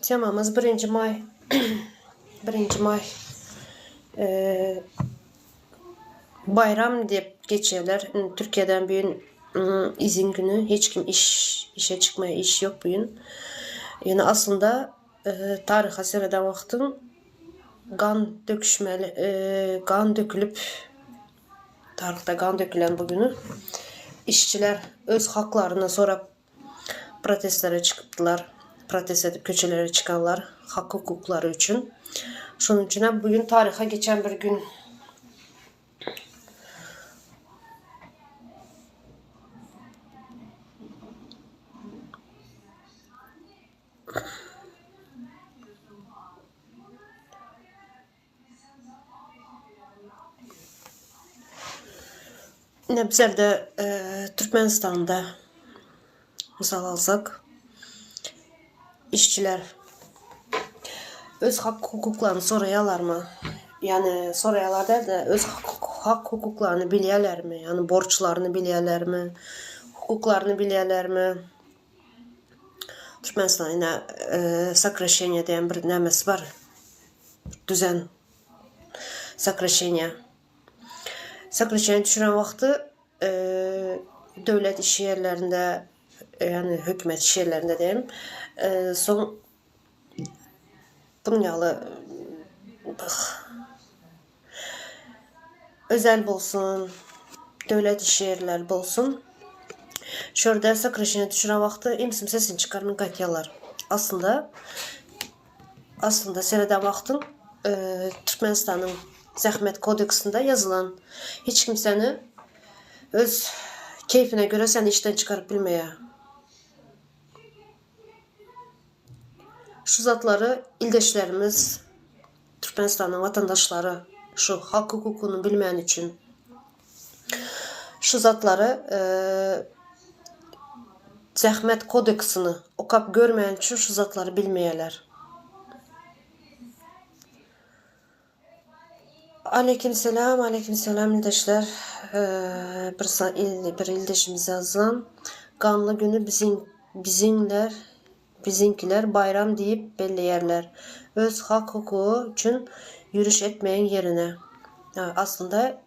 Temamyz birinji maý. Birinji maý. Baýram diýip geçýärler. Türkiýeden bu gün izin güni. Hiç kim iş işe çykmaýar, iş ýok bu gün. Ýöne aslynda taryha sereden wagtyň gan döküşmeli, gan dökülip taryhda gan dökülen bu güni işçiler öz haklaryny sorap protestlere çykypdylar. Protest edip köçelere çykanlar hak-hukuklary üçin. Şonuň üçin hem bu gün taryha geçen bir gün. Ine bizlerde Türkmenistanda mysal alsak işçiler öz hak hukuklaryny soraýarlarmy? Ýagny soraýarlar däl-de öz hak hukuklaryny bilýärlermi? Ýagny borçlaryny bilýärlermi? Hukuklaryny bilýärlermi? Türkmenistan ine sokraşeniýe diýen bir nämesi bar. Düzen sokraşeniýe. Sokraşeniýe düşüren wagty döwlet iş ýerlerinde ýagny hökümet iş ýerlerinde diýelim soň bunuň ýaly özel bolsun, döwlet iş ýerleri bolsun şu ýerde sokraşeniýe düşüren wagty imsim sesini çykarman gaýtýarlar. Aslynda Aslynda sereden wagtyň Türkmenistanyň Zähmet kodeksinde ýazylan hiç kim seni öz keýpine görä seni işden çykaryp bilmeýär. Şu zatlary ildeşlerimiz Türkmenistanyň watandaşlary şu hak hukukyny bilmäni üçin şu zatlary Zähmet kodeksini okap görmän üçin şu zatlary bilmeýärler. Aleýkim selam, aleýkim selam ildeşler. Bir bir ildeşimiz ýazan. Ganly güni biziň biziňler biziňkiler baýram diýip belleýärler. Öz hak hukugy üçin ýöriş etmegiň ýerine. Aslynda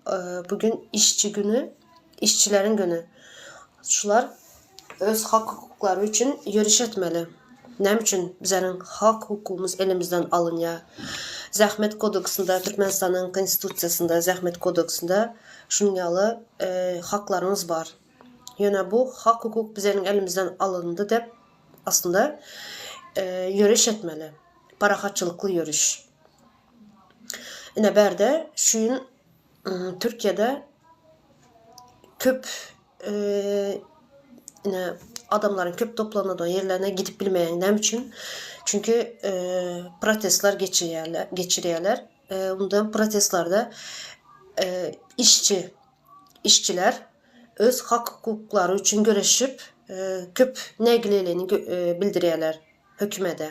bu gün işçi güni, işçileriň güni. Şular öz hak-hukuklary üçin ýöriş etmeli. Näme üçin bizleriň hak-hukugymyz elimizden alynýar? Zähmet kodeksinde, Türkmenistanyň Konstitusiýasynda, Zähmet kodeksinde şunuň ýaly haklarymyz bar. Ýöne bu hak-hukuk bizleriň elimizden alyndy dep aslynda ýöriş etmeli. Parahatçylykly ýöriş. Ine bärde şu gün Türkiýede köp ine adamlaryň köp toplanýan ýerlerine gidip bilmeýän. Näme üçin? Çünki protestler geçirýärler, geçirýärler. Onda protestlerde işçi işçiler öz hak-hukuklary üçin göreşip köp nägileligini bildirýärler hökümede.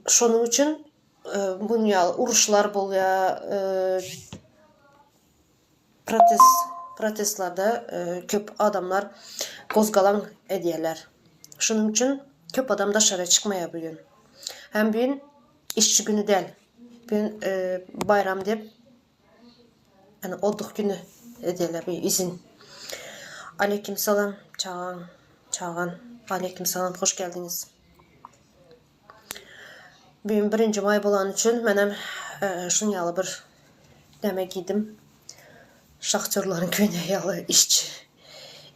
Şonuň üçin Munuň ýaly uruşlar bolýar, protest protestlerde köp adamlar gozgalaň edýärler. Şonuň üçin köp adam daşara çykmaýar bu gün. Hem bu gün işçi güni däl. Bu gün baýram diýip, ýani oddyh güni edýärler bu izin. Aleýkim salam Çagan, Çagan. Aleýkim salam, hoş geldiňiz. Bu gün birinji maý bolany üçin menem şuň ýaly bir näme giýdim. Şahtýorlaryň köýnegi ýaly işçi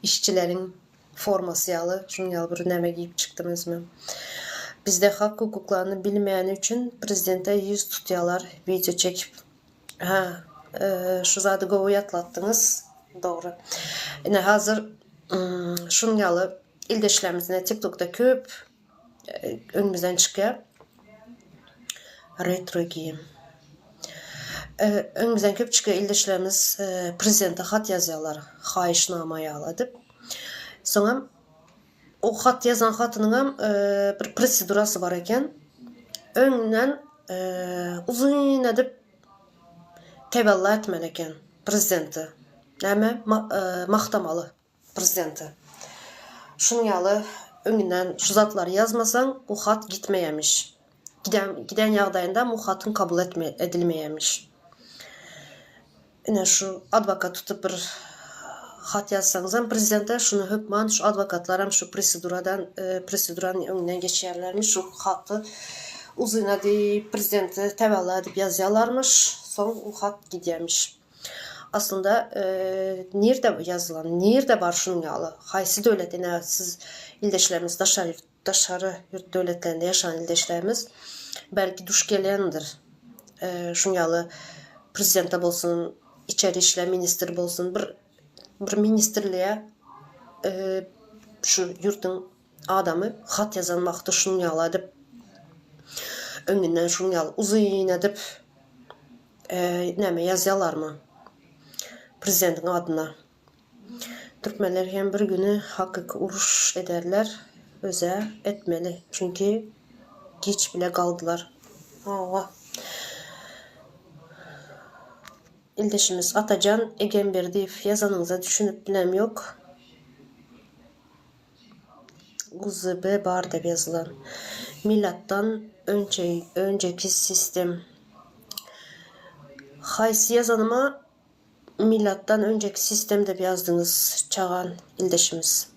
işçileriň formasy ýaly şuň ýaly bir näme giýip çykdym özüme. Bizde hak hukuklaryny bilmeýäni üçin prezidente ýüz tutýalar wideo çekip. Hä şu zady gowy ýatlatdyňyz. Dogry. Ine hazir şuň ýaly ildeşlerimiz ine tiktokda köp Öňümizden çykýar. Retro geýim. Öňümizden köp çykýar ildeşlerimiz prezidente hat ýazýarlar. Haýyşnama ýaly edip. Soňam o hat ýazan hatynyňam bir prosedurasy bar eken. Öňünden uzyn edip tebella etmeli eken prezidenti. Näme? Magtamaly. Prezidenti. Şunuň ýaly. Öňünden şu zatlary ýazmasaň bu hat gitmeýämiş. Giden giden ýagdaýynda bu hatyň kabul etme edilmeýämiş. Ine şu adwokat tutup bir hat ýazsaňyzam prezidente şuny hökman şu adwokatlaram şu preseduradan preseduranyň öňünden geçýärlermiş şu haty uzyna diýip prezidente tewella edip ýazýarlarmyş soň u hat gidýämiş. Aslynda nirde ýazylan nirde bar şunuň ýaly haýsy döwlet ine siz ildeşlerimiz daşary Daşary ýurt döwletlerinde ýaşan ildeşlerimiz belki duş gelendir. Şuň ýaly prezidente bolsun, içeri işler ministri bolsun bir bir ministrliğe şu ýurduň adamy hat ýazan wagty şuň ýaly edip öňünden şuň ýaly uzyn edip näme ýazýalarmy prezidentiň adyna. Türkmenler hem bir güni hakyky uruş ederler özä etmeli çünki giç bile galdylar. Hawa. Ildeşimiz Atajan Egemberdiýew ýazanyňyza düşünip bilem ýok. UZB bar dep ýazylan. Milatdan önçe önceki sistem. Haýsy ýazanyma Milatdan önceki sistem dep ýazdyňyz Çagan ildeşimiz.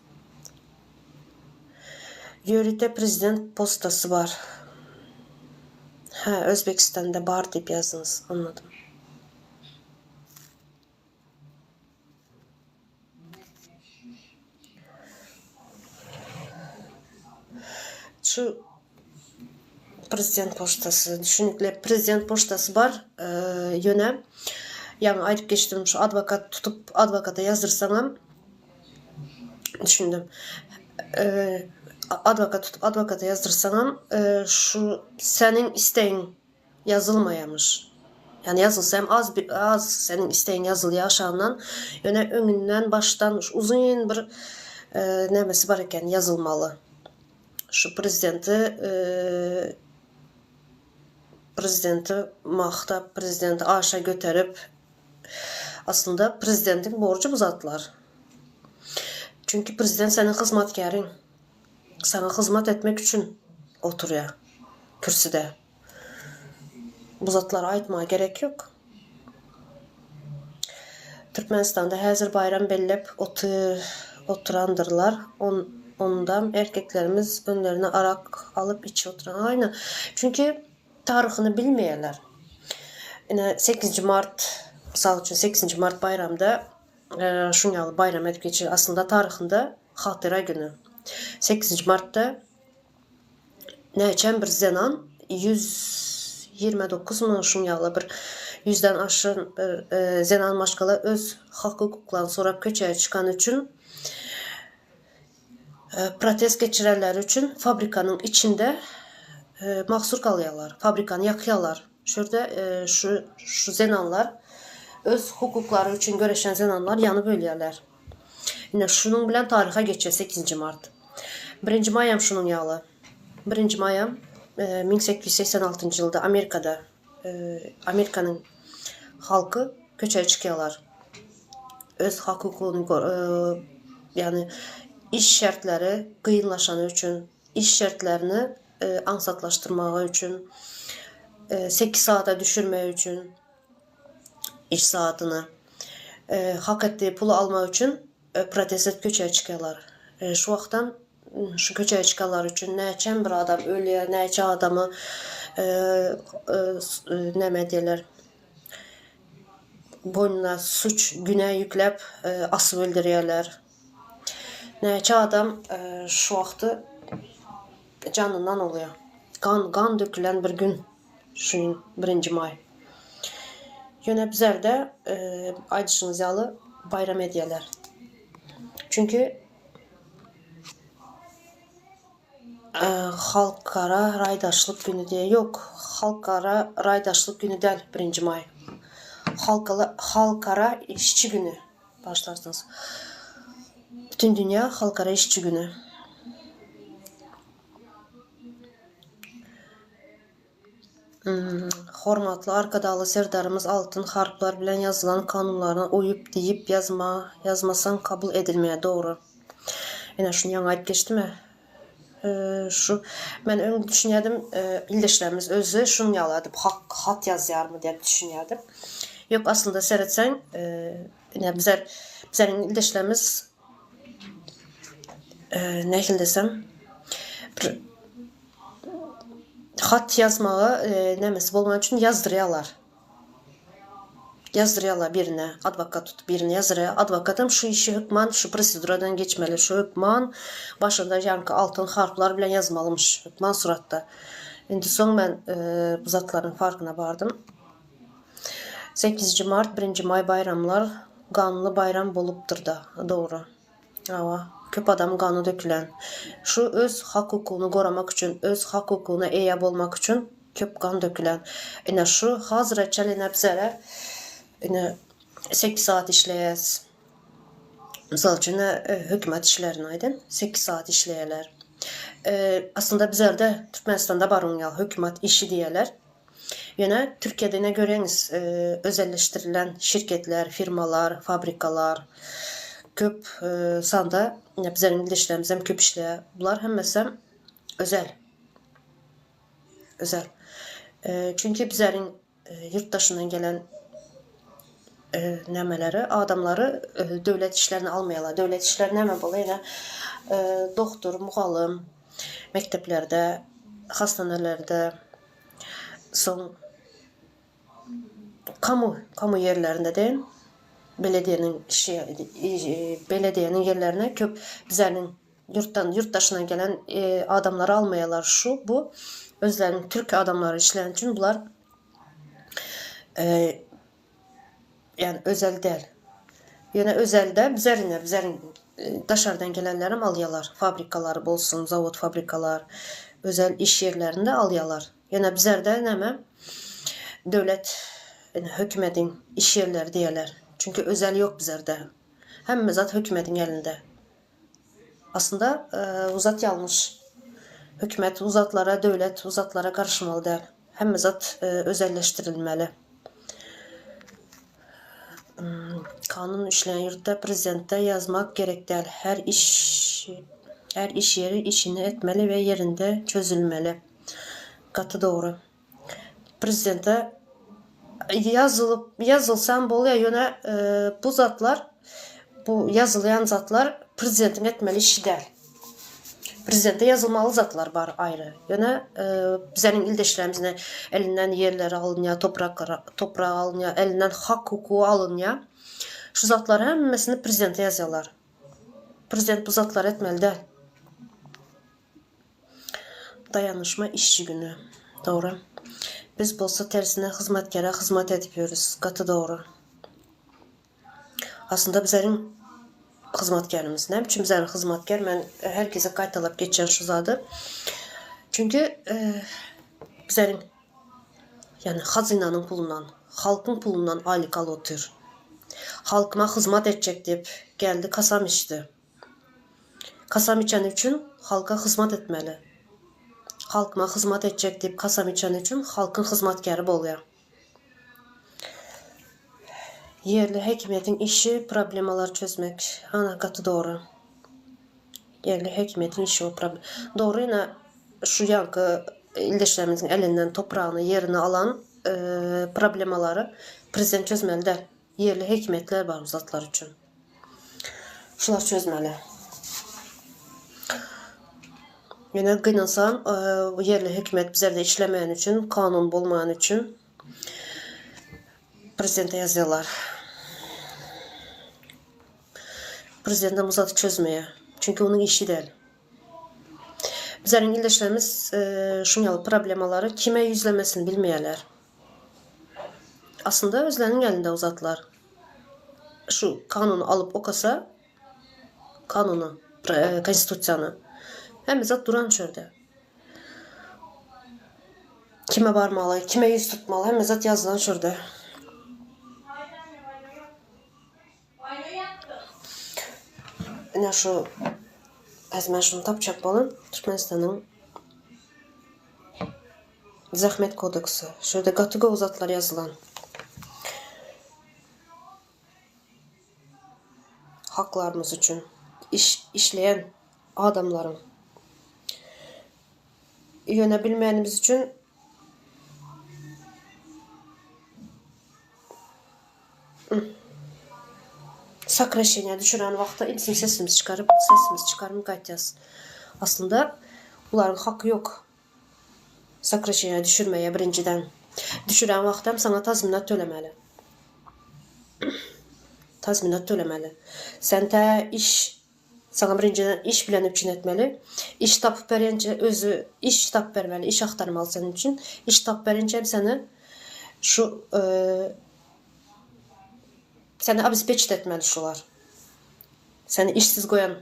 Ýörite prezident postasy bar. Hä Özbekistanda bar diýip ýazdyňyz anladym. Şu prezident poçtasy düşünikli prezident poçtasy bar ýöne ýaňy aýdyp geçdim şu adwokat tutup adwokata ýazdyrsaňam düşündim adwokat tutup adwokata ýazdyrsaňam şu seniň istegiň Ýazylmaýamyş. Ýani ýazylsa hem az az seniň islegiň ýazylýar aşagyndan. Ýöne öňünden başdan şu uzyn bir nämesi bar eken ýazylmaly. Şu prezidenti prezidenti magtap prezidenti aşa göterip aslynda prezidentiň borjy bu zatlar. Çünki prezident seniň hyzmatkäriň. Saňa hyzmat etmek üçin oturýar kürsüde. Bu zatlary aýtmaga gerek ýok. Türkmenistanda häzir baýram bellep otyr oturandyrlar. Ondam erkeklerimiz önlerine arak alyp içip oturan. Aýna. Çünki taryhyny bilmeýärler. Ine sekizinji mart mysal üçin sekizinji mart baýramda şuň ýaly baýram edip geçir. Aslynda taryhynda hatyra güni. Sekizinji martda Näçem bir zenan 129 mı şuň ýaly bir ýüzden aşan bir zenan maşgala öz hak-hukuklaryny sorap köçä çykany üçin protest geçirenleri üçin fabrikanyň içinde mahsur galýarlar. Fabrikany ýakýarlar. Şu ýerde şu şu zenanlar öz hukuklary üçin göreşen zenanlar ýanyp ölýärler. Ine şunuň bilen taryha geçýär sekizinji mart. Birinji maýam şunuň ýaly. Birinji maýam 1886-njy ýylda Amerikada Amerikanyň halky köçä çykýarlar. Öz hak-hukugyny ýagny iş şertleri kynlaşany üçin, iş şertlerini aňsatlaşdyrmagy üçin, sekiz saata düşürmek üçin iş saatyny, hak etdiği puly almak üçin protest edip köçä çykýarlar. Şu wagtam şu köçä çykanlar üçin näçem bir adam ölýär, näçe adamy näme edýärler, boýnuna suç, günä ýükläp asyp öldürýärler. Näçe adam şu wagty janyndan bolýar. Gan, gan dökülen bir gün şu gün birinji maý. Ýöne bizlerde aýdyşyňyz ýaly baýram edýärler. Çünki Halkara raýdaşlyk güni diýe ýok, Halkara raýdaşlyk güni däl birinji maý. Halkala Halkara işçi güni bagyşlarsyňyz. Bütindünýä halkara işçi güni. Hormatly Arkadagly Serdarymyz altyn harplar bilen ýazylan kanunlaryna uýup diýip ýazma, ýazmasaň kabul edilmeýär dogry. Ine şuny ýaňy aýdyp geçdimä. Şu men öň düşünýärdim, ildeşlerimiz özi şunuň ýaly edip hak hat ýazýarmy diýip düşünýärdim. Ýok, aslynda seretseň, ine bizler bizleriň ildeşlerimiz nähili desem, bir hat ýazmaga nämesi bolmany üçin ýazdyrýarlar. Ýazdyrýarlar birine, adwokat tutup birine ýazdyrýar. Adwokatam şu işi hökman şu proseduradan geçmeli, şu hökman başynda ýaňky altyn harplar bilen ýazmalymyş, hökman suratda. Indi soň men bu zatlaryň farkyna bardym. Sekizinji mart, birinji maý baýramlar ganly baýram bolupdyr-da, dogry. Hawa, köp adam gany dökülen. Şu öz hak-hukugyny goramak üçin, öz hak-hukugyna eýe bolmak üçin köp gan dökülen. Ine şu hazire çenli bizlere ine sekiz sagat işleýäs. Mysal üçin hökümet işlerini aýdyn, sekiz sagat işleýärler. Aslynda bizlerde Türkmenistanda bar oň ýaly hökümet işi diýýärler. Ýöne Türkiýede ine göreňiz özelleşdirilen şirketler, firmalar, fabrikalar köp sanda ine bizleriň ildeşlerimizem köp işleýär. Bular hemmesem özel. Özel. Çünki bizleriň ýurt daşyndan gelen nämeleri, adamlary döwlet işlerine almaýarlar. Döwlet işleri näme bolýar? Ine dogtor, mugallym mekdeplerde, hassanalarda, soň kamu, kamu ýerlerinde deýin, belediýeniň işi, belediýeniň ýerlerine köp bizleriň Ýurtdan, ýurt daşyndan gelen adamlary almaýarlar. Şu, bu özleriniň türk adamlary işleýän üçin bular ýani özel däl. Ýöne özelde bizler ine bizleriň daşardan gelenlerem alýarlar. Fabrikalar bolsun, zawod fabrikalar, özel iş ýerlerinde alýarlar. Ýöne bizlerde näme döwlet ine hökümediň iş ýerleri diýerler. Çünki özel ýok bizlerde. Hemme zat hökümediň elinde. Aslynda bu zat ýalňyş. Hökümet bu zatlara, döwlet bu zatlara garyşmaly däl. Hemme zat özelleşdirilmeli. Kanun işleýän ýurtda prezidente ýazmak gerek däl. Her iş her iş ýeri işini etmeli we ýerinde çözülmeli. Gaty dogry. Prezidente ýazylyp ýazylsam bolýar ýöne bu zatlar bu ýazylýan zatlar prezidentiň etmeli işi däl. Prezidente ýazylmaly zatlar bar aýry. Ýöne bizeniň ildeşlerimizine elinden ýerleri alynýar, toprak topragy alynýar, elinden hak hukugy alynýar. Şu zatlary hemmesini prezidente ýazýarlar. Prezident bu zatlary etmeli däl. Daýanyşma işçi güni. Dogry. Biz bolsa tersine hyzmatkere hyzmat edip ýörüs. Gaty dogry. Aslynda bizleriň hyzmatkärimiz. Näme üçin bizler hyzmatker? Men her gezek gaýtalap geçýän şu zady. Çünki bizleriň ýagny hazynanyň pulundan, halkyň pulundan aýlyk alyp otyr. Halkyma hyzmat etjek diýip geldi kasam içdi. Kasam içeni üçin halka hyzmat etmeli. Halkyma hyzmat etjek diýip kasam içeni üçin halkyň hyzmatkäri bolýar. Ýerli häkimiýetiň işi problemalary çözmek. Ana gaty dogry. Ýerli häkimiýetiň işi o problem. Dogry ine şu ýaňky ildeşlerimiziň elinden topragyny ýerini alan problemalary prezident çözmeli däl. Ýerli häkimiýetler bar bu zatlar üçin. Şular çözmeli. Ýöne gynansam, bu ýerli hökümet bizlerde işlemeýäni üçin, kanun bolmaýany üçin prezidente ýazýarlar. Prezident bu zady çözmeýär. Çünki onuň işi däl. Bizleriň ildeşlerimiz şuň ýaly problemalary kime ýüzlemesini bilmeýärler. Aslynda özleriniň elinde o zatlar. Şu kanuny alyp okasa, kanuny, konstitusiýany, hemme zat duran şu ýerde. Kime barmaly, kime ýüz tutmaly, hemme zat ýazylan şu ýerde. Ine şu, häzir men şuny tapjak bolan, Türkmenistanyň Zähmet kodeksi. Şu ýerde gaty gowy zatlar ýazylan. Haklarymyz üçin iş işleýän adamlaryň. Ýöne bilmänimiz üçin Sokraşeniýa düşüren wagtda insim sesimizi çykaryp, sesimizi çykarmy gaýtýas. Aslynda bularyň haky ýok. Sokraşeniýa düşürmäge birinjiden. Düşüren wagtam saňa tazminat tölemeli. Tazminat tölemeli. Sen tä iş saňa birinjiden iş bilen üpjün etmeli. Iş tapyp berýänçä özi iş tapyp bermeli, iş agtarmaly seniň üçin. Iş tapyp berýänçä seni şu Seni obespeçit etmeli şular. Seni işsiz goýan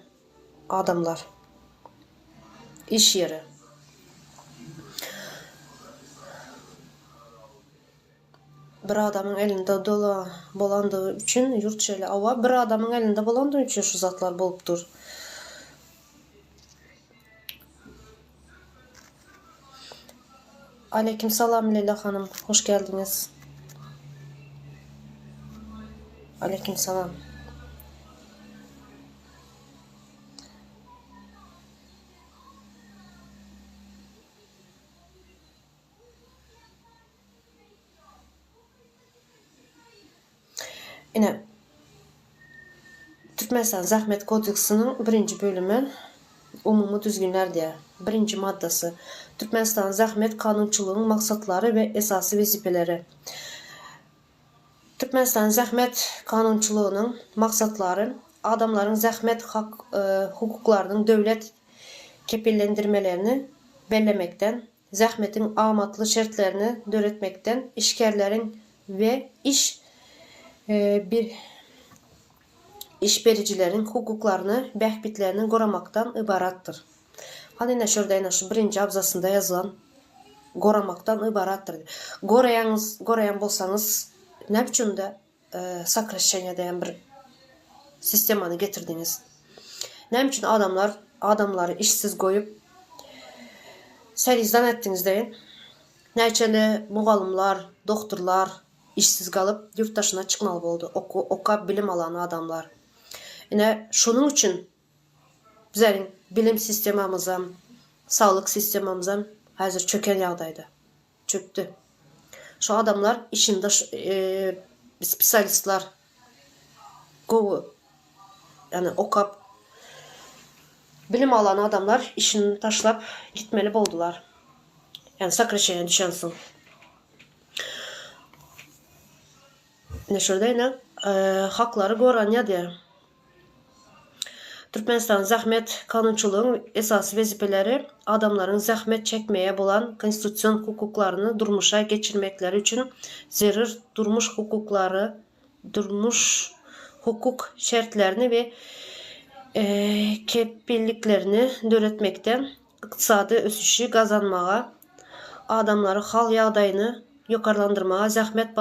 adamlar. Iş ýeri. Bir adamyň elinde dola bolandygy üçin ýurt şeýle. Awa bir adamyň elinde bolandygy üçin şu zatlar bolup dur. Aleýkim salam Leýla hanym, hoş geldiňiz. Aleýkim salam. Ine, Türkmenistan Zähmet kodeksiniň birinji bölümi Umumy düzgünler diýýär. Birinji maddasy. Türkmenistan zähmet kanunçylygyň maksatlary we esasy wezipeleri. Türkmenistan zähmet kanunçylygynyň maksatlary adamlaryň zähmet hak hukuklarynyň döwlet kepillendirmelerini bellemekden, zähmetiň amatly şertlerini döretmekden, işgärleriň we iş iş berijileriň hukuklaryny, bähbitlerini goramakdan ybaratdyr. Hany ine şurda ine şu birinji abzasynda ýazylan goramakdan ybaratdyr. Goraýaňyz, goraýan bolsaňyz näme üçin onda sokraşşeniýe diýen bir sistemany getirdiňiz? Näme üçin adamlar adamlary işsiz goýup serizdan etdiňiz deýin? Näçeli mugallymlar, dogtorlar işsiz galyp ýurt daşyna çykmaly boldy, okap bilim alan adamlar. Ine şonuň üçin bizeriň bilim sistemamyzam, saglyk sistemamyzam häzir çöken ýagdaýda. Çökdi. Şu adamlar işinde spesialistler gowy ýagny okap bilim alan adamlar işini taşlap gitmeli boldular. Ýagny sokraşeniýa düşensoň. Ine şurada ine haklary goranýar diýýär. Türkmenistanyň zähmet kanunçylygyň esasy wezipeleri adamlaryň zähmet çekmege bolan konstitusion hukuklaryny durmuşa geçirmekleri üçin zerur durmuş hukuklary durmuş hukuk şertlerini we kepilliklerini döretmekden, ykdysady ösüşi gazanmaga, adamlary hal-ýagdaýyny ýokarlandyrmaga, zähmet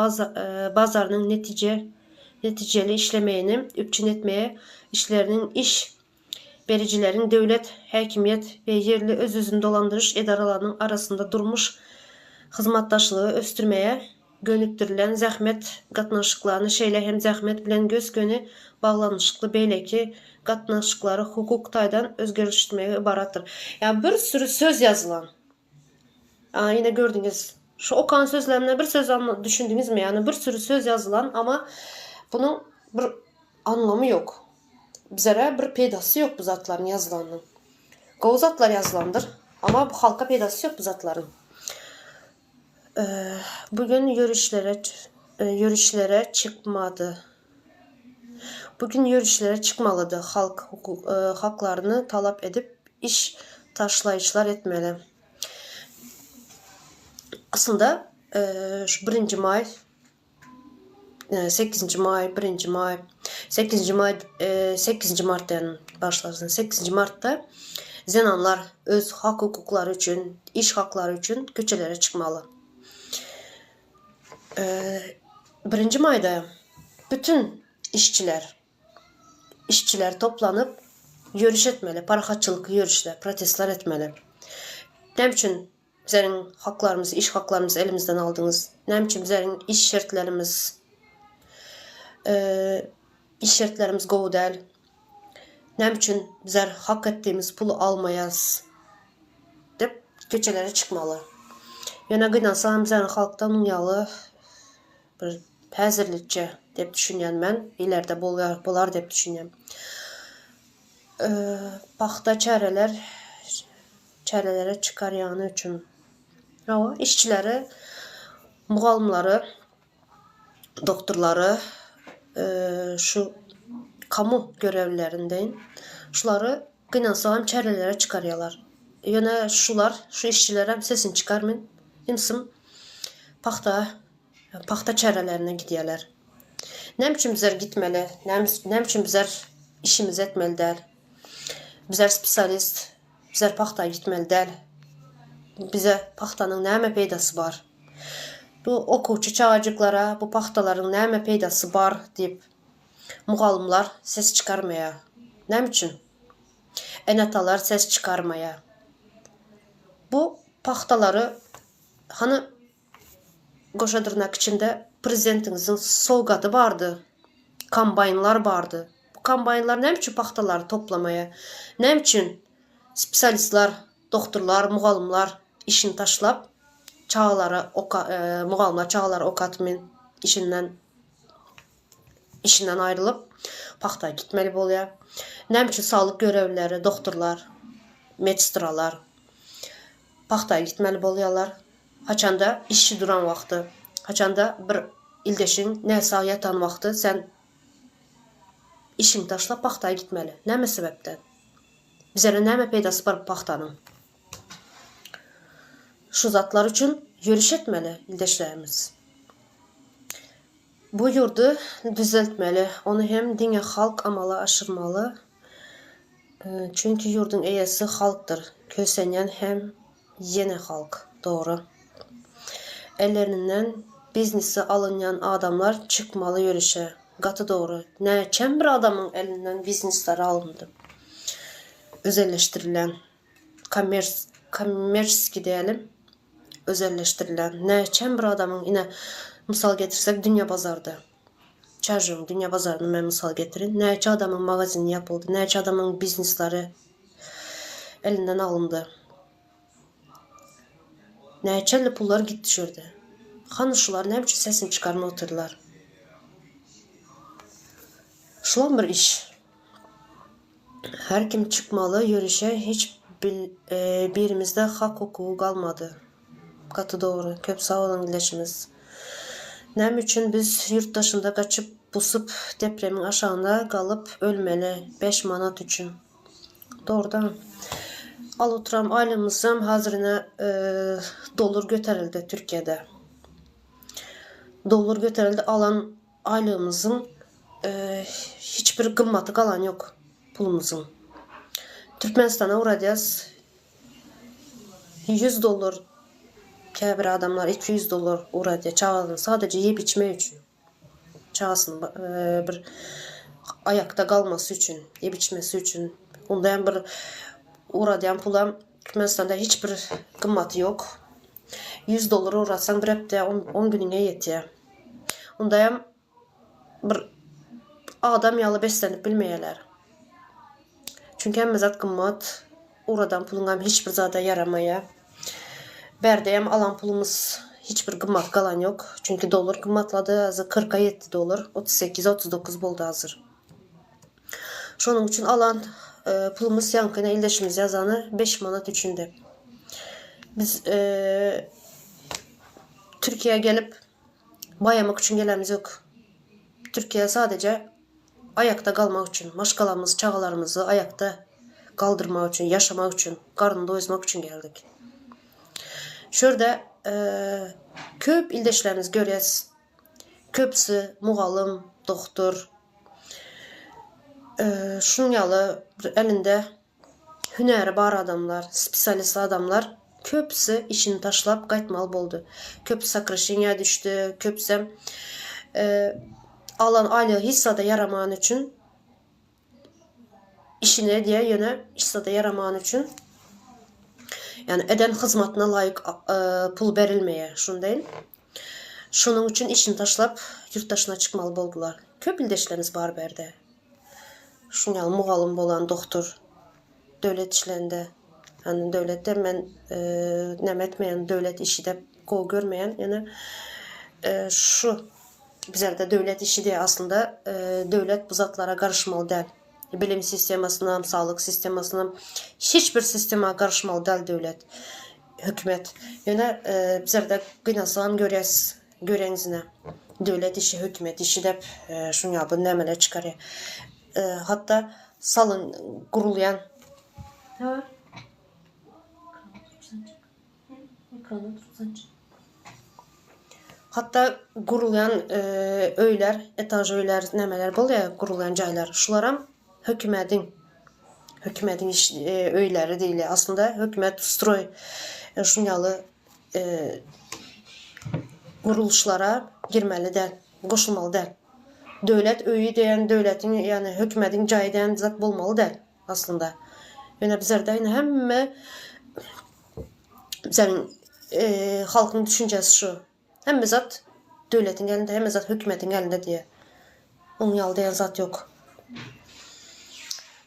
bazarynyň netijeli işlemegini üpjün etmege, işleriniň iş berijileriň, döwlet häkimiýet we ýerli öz-özüni dolandyryş edaralarynyň arasynda durmuş hyzmatdaşlygy ösdürmege gönükdirilen zähmet gatnaşyklaryny, şeýle hem zähmet bilen gös-göni baglanyşykly beýleki gatnaşyklary hukuk taýdan özgerişdirmege ybaratdyr. Ýa bir süri söz ýazylan. A ine gördüňiz. Şu okan sözlerimden bir söz düşündiňizmi? Ýagny bir süri söz ýazylan, ama bunuň bir anlamy ýok. Bizlere bir peýdasy ýok bu zatlaryň ýazylanynyň. Gowy zatlar ýazylandyr, ama bu halka peýdasy ýok bu zatlaryň. Bugün ýörişlere ýörişlere çykmady. Bugün ýörişlere çykmalydy, halk haklaryny talap edip iş taşlaýyşlar etmeli. Aslynda şu birinji maý Sekizinji maý, birinji maý, sekizinji maý, sekizinji mart diýen bagyşlarsyn. Sekizinji martda zenanlar öz hak-hukuklary üçin, iş haklary üçin köçelere çykmaly. Birinji maýda bütün işçiler, işçiler toplanyp ýöriş etmeli, parahatçylykly ýörişler, protestler etmeli. Näme üçin Bizleriň haklarymyzy, iş haklarymyzy elimizden aldyňyz. Näme üçin bizleriň iş şertlerimiz iş şertlerimiz gowy däl? Näme üçin bizler hak etdigimiz puly almaýas? Diýip, Köçelere çykmaly. Ýöne gynansam bizäniň halkda muň ýaly bir häzirlikçe diýip düşünýän men, ileride bolar bolar diýip düşünýän. Pagta çäreler çärelere çykarýany üçin. Hawa, işçileri, mugallymlary, doktorlary şu kamu görevlilerindeýin şulary gynansagam çärelere çykarýalar. Ýöne şular, şu işçilerem sesini çykarmyn, ymsym pagta pagta çärelerine gidýäler. Näme üçin bizler gitmeli? Näme üçin bizler işimizi etmeli däl? Bizler spesialist, bizler pagta gitmeli däl. Bize pagtanyň näme peýdasy bar? Bu okuwçy çagajyklara bu pagtalaryň näme peýdasy bar diýip mugallymlar ses çykarmaýar. Näme üçin? Ene-atalar ses çykarmaýar. Bu pagtalary hany goşa dyrnak içinde prezidentiňiziň sowgady bardy, kombaýnlar bardy. Bu kombaýnlar näme üçin pagtalary toplamaýar? Näme üçin spesialistler, dogtorlar, mugallymlar işini taşlap çagalary oka mugallymlar çagalary okatmyn işinden işinden aýrylyp pagta gitmeli bolýar. Näme üçin saglyk görevlileri, dogtorlar, medsestralar pagta gitmeli bolýarlar? Haçanda işçi duran wagty, haçanda bir ildeşiň näsag ýatan wagty sen işiňi taşlap pagta gitmeli. Näme sebäpden? Bizere näme peýdasy bar bu pagtanyň? Şu zatlar üçin ýöriş etmeli ildeşlerimiz. Bu ýurdy düzeltmeli, ony hem diňe halk amala aşyrmaly, çünki ýurduň eýesi halkdyr, kösenýän hem ýene halk. Dogry. Ellerinden biznesi alynýan adamlar çykmaly ýörişe. Gaty dogry. Näçem bir adamyň elinden biznesleri alyndy. Özelleşdirilen. Kommers, kommerski dälim. Özelleşdirilen. Näçem bir adamyň ine mysal getirsek dünýe bazarda. Çärjewiň dünýe bazaryny men mysal getirin. Näçe adamyň magazini ýapyldy, näçe adamyň biznesleri elinden alyndy. Näçe pullar gitdi şu ýerde. Hany şular näme üçin sesini çykarman otyrlar. Şulam bir iş. Her kim çykmaly ýörişe hiç birimizde hak hukugy galmady. Gaty dogry. Köp sag boluň ildeşimiz. Näme üçin biz ýurt daşynda gaçyp busup depremiň aşagynda galyp ölmeli beş manat üçin. Dogrudan al oturam aýlygymyzam hazirine dollar göterildi Türkiýede. Dollar göterildi alan aýlygymyzyň hiç bir gymmaty galan ýok pulumyzyň. Türkmenistana ugradýas 100 dollar käbir adamlar 200 dollar ugradýar çagasyny sadaja iýip içmek üçin. Çagasynyň bir aýakda galmasy üçin, iýip içmesi üçin. Onda hem bir ugradýan pulam Türkmenistanda hiç bir gymmaty ýok. 100 dollar ugratsaň bir hepde 10 günüňe ýetýär. Onda hem bir adam ýaly beslenip bilmeýärler. Çünki hemme zat gymmat. Ugradan puluňam hiç bir zada ýaramaýar. Bärde hem alan pulumyz hiç bir gymmat galan ýok. Çünki dollar gymmatlady. Hazir kyrka ýetdi dollar. 38, 39 boldy hazir. Şonuň üçin alan pulumyz ýaňky ildeşimiz ýazany 5 manat üçin dep. Biz Türkiýä gelip baýamak üçin gelenimiz ýok. Türkiýä sadece aýakda galmak üçin, maşgalamyzy, çagalarymyzy aýakda galdyrmak üçin, ýaşamak üçin, garnyny doýuzmak üçin geldik. Şu ýerde köp ildeşlerimizi görýäs. Köpüsi mugallym, doktor. Şunuň ýaly bir elinde hünäri bar adamlar, spesialist adamlar köpüsi işini taşlap gaýtmaly boldy. Köpüsi sokraşeniýa düşdi, köpüsem alan aýlygy hiç zada ýaramany üçin işini edýär, ýöne hiç zada ýaramany üçin ýani eden hyzmatyna laýyk pul berilmeýär, şuny deýin. Şonuň üçin işini taşlap ýurt daşyna çykmaly boldular. Köp ildeşlerimiz bar bärde. Şuň ýaly mugallym bolan, dogtor, döwlet işlerinde. Yani döwletde men näme etmeýän, döwlet işi dep gowy görmeýän. Ýöne şu bizlerde döwlet işi diýýär. Aslynda döwlet bu zatlara garyşmaly däl. Bilim sistemasynam, saglyk sistemasynam hiç bir sistema garyşmaly däl döwlet, hökümet. Ýöne bizlerde gynansagam görýäs, göreňizine döwlet işi, hökümet işi dep şuň ýaly nämeler çykarýar. Hatda salyn gurulýan Hatda gurulýan öýler, etaž öýler, nämeler bolýar, gurulýan jaýlar. Şularam hökümediň, hökümediň iş öýleri diýilýär. Aslynda hökümet stroý şuň ýaly gurluşlara girmeli däl, goşulmaly däl. Döwlet öýi diýen, döwletiň, ýagny hökümediň jaýy diýen zat bolmaly däl aslynda. Ýöne bizlerde indi hemme bizleriň halkyň düşünjesi şu. Hemme zat döwletiň elinde, hemme zat hökümetiň elinde diýýär. Oň ýaly diýen zat ýok.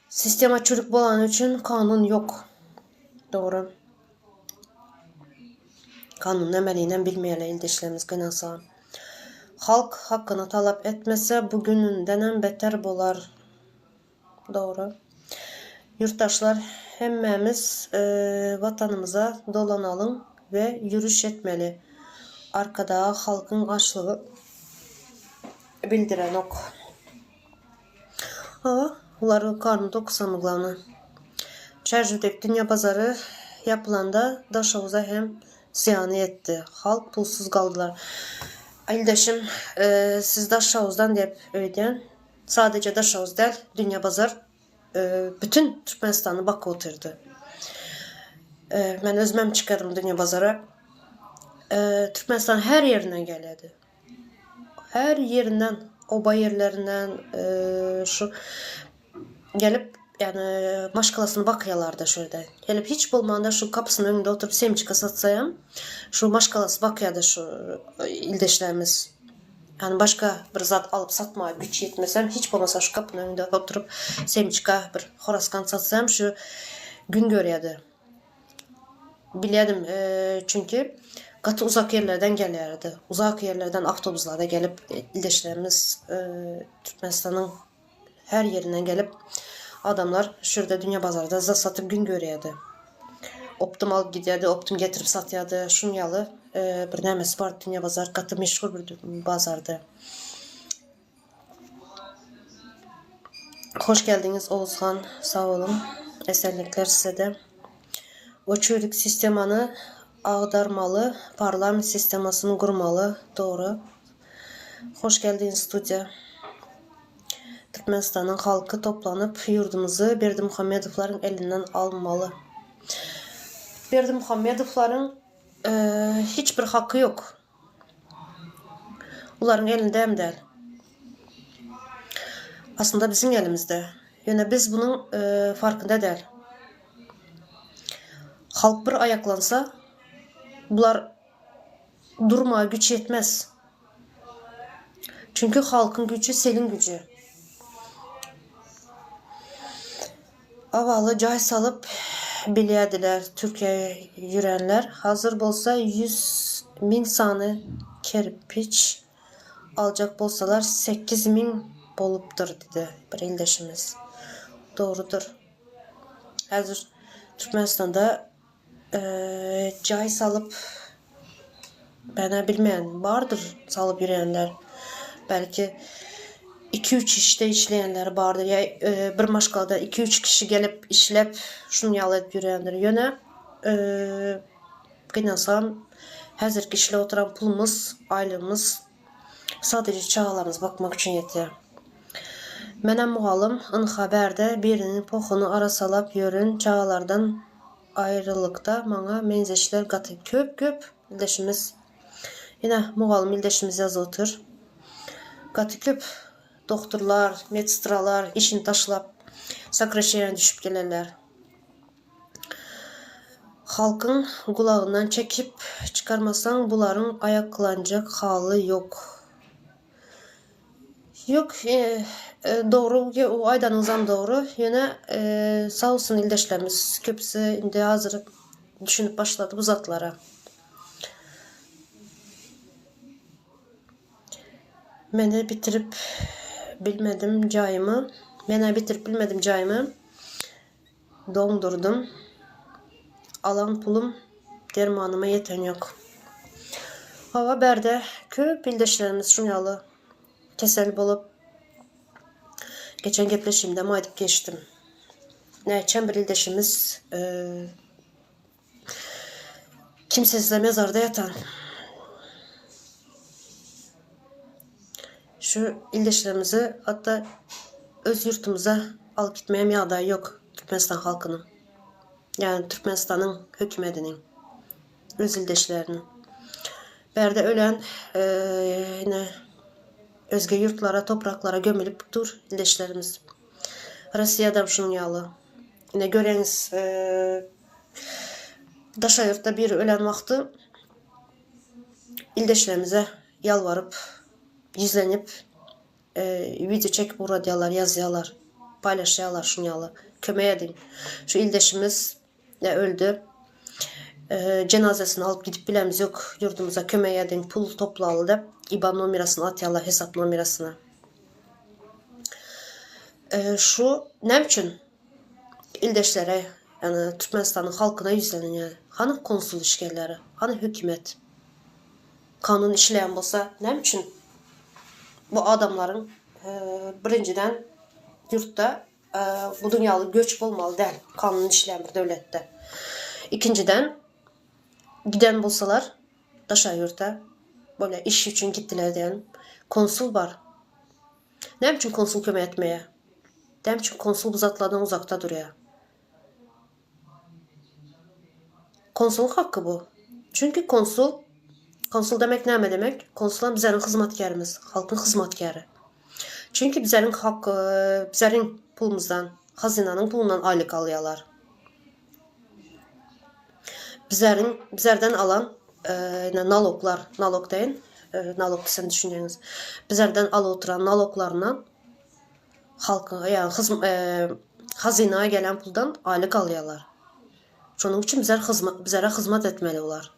Sistema çürük bolany üçin kanun ýok. Dogry. Kanun nämeliginem bilmeýärler ildeşlerimiz gynansagam. Halk hakyny talap etmese bu günündenem beter bolar. Dogry. Ýurtdaşlar hemmämiz watanymyza dolanalyň we ýürüş etmeli. Arkadaga halkyň açlygy bildirenok. Hawa, ular garny tok samy glawny. Çärjewdeki dünýä bazary ýapylanda Daşoguza hem zyýany ýetdi. Halk pulsuz galdylar. Ildeşim, siz Daşoguzdan diýip öýdýän. Sadece Daşoguz däl, dünýä bazar bütün Türkmenistany bakyp otyrdy. Men özümem çykardym dünýä bazara. Türkmenistan her ýerinden gelýärdi. Her ýerinden, oba ýerlerinden şu gelip, ýagny maşgalasyny bakýarlardy şu ýerde. Gelip hiç bolmanda şu gapysynyň öňünde oturyp semçka satsaýam, şu maşgalasy bakýardy şu ildeşlerimiz. Ýagny başga bir zat alyp satmaga güýç ýetmesem, hiç bolmasa şu gapynyň öňünde oturyp semçka bir horazkant satsam şu gün görýärdi. Bilýärdim, çünki gaty uzak ýerlerden gelýärdi. Uzak ýerlerden awtobuslarda gelip ildeşlerimiz Türkmenistanyň her ýerinden gelip adamlar şu ýerde dünýä bazarda zat satyp gün görýärdi. Optum alyp gidýärdi, optum getirip satýardy. Şuň ýaly bir nämesi bardy dünýä bazar gaty meşhur bir bazardy. Hoş geldiňiz Oguzhan sag boluň esenlikler sizede. O çüýrük sistemany agdarmaly parlament sistemasyny gurmaly dogry. Hoş geldiňiz studiýa. Türkmenistanyň halky toplanyp ýurdumyzy Berdimuhamedowlaryň elinden almaly. Berdimuhamedowlaryň hiç bir haky ýok. Olaryň elinde hem däl. Aslynda biziň elimizde. Ýöne biz bunuň farkynda däl. Halk bir aýaklansa, bular durmaga güç ýetmez. Çünki halkyň güýji seliň güýji. Awaly jaý salyp bilýädiler Türkiýä ýürenler. Hazir bolsa 100 miň sany kerpiç aljak bolsalar 8000 bolupdyr didi bir ildeşimiz. Dogrudyr. Häzir Türkmenistanda jaý salyp menä bilmeýän bardyr salyp ýörenler. Belki iki-üç işde işleýänleri bardyr ýa bir maşgalada iki-üç kişi gelip işläp şuny ýaly edip ýörendir. Ýöne gynansam häzirki işläp oturan pulumyz, aýlygymyz Sadece çagalarymyzy bakmak üçin ýetýär. Menem mugallym, ynha bärde biriniň pohuny arasalap ýören çagalardan aýrylykda maňa meňzeşler gaty köp köp ildeşimiz ine mugallym ildeşimiz ýazyp otyr. Gaty köp dogtorlar, medsestralar işini taşlap sokraşeniýa düşüp gelenler. Halkyň gulagyndan çekip çykarmasaň bularyň aýaklanjak haly ýok. Ýok, dogry, o aýdanyňyzam dogry. Ýöne sag bolsun ildeşlerimiz, köpüsi indi hazir düşünip başlady bu zatlara. Menä bitirip bilmedim jaýymy, Menä bitirip bilmedim jaýymy. Doňdurdym. Alan pulum dermanyma ýeten ýok. Hawa bärde köp ildeşlerimiz şuň ýaly kesel bolup geçen gepleşigimdem aýdyp geçdim. Näçem bir ildeşimiz kimsesizler mezarda ýatan. Şu ildeşlerimizi hatda öz ýurtumyza alyp gitmegem ýagdaýy ýok Türkmenistan halkynyň. Ýagny Türkmenistanyň hökümediniň öz ildeşleriniň. Bärde ölen ine özge ýurtlara, topraklara gömülip dur ildeşlerimiz. Rossiýadam şunuň ýaly. Ine göreňiz daşary ýurtda biri ölen wagty ildeşlerimize ýalbaryp, ýüzlenip wideo çekip ugradýarlar, ýazýarlar, paýlaşýarlar şuny ýaly. Kömek ediň. Şu ildeşimiz öldi. Jenazesini alyp gidip bilemiz ýok. Ýurdumyza kömek ediň, pul toplaly diýip, IBAN nomerasyny atýarlar, hesap nomerasyny. Şu näme üçin ildeşlere, ýagny Türkmenistanyň halkyna ýüzlenilýär? Hany konsul işgärleri, hany hökümet? Kanun işleýän bolsa, näme üçin bu adamlaryň birinjiden ýurtda buduň ýaly göç bolmaly däl, kanun işleýän bir döwletde. Ikinjiden, giden bolsalar daşary ýurta, bolýa iş üçin gitdiler diýen konsul bar. Näme üçin konsul kömek etmeýär? Näme üçin konsul bu zatlardan uzakda durýar? Konsulyň haky bu. Çünki konsul, konsul demek näme demek? Konsulam bizleriň hyzmatkärimiz, halkyň hyzmatkäri. Çünki bizleriň hak, bizleriň pulumyzdan, hazynanyň pulundan aýlyk alýarlar. Bizleriň, bizlerden alan naloglar, nalog deýin, nalog diýsem düşünýäňiz. Bizlerden alyp oturan naloglaryndan halkyň, ýagny hazyna gelen puldan aýlyk alýarlar. Şonuň üçin bizler hyzmat, bizlere hyzmat etmeli olar.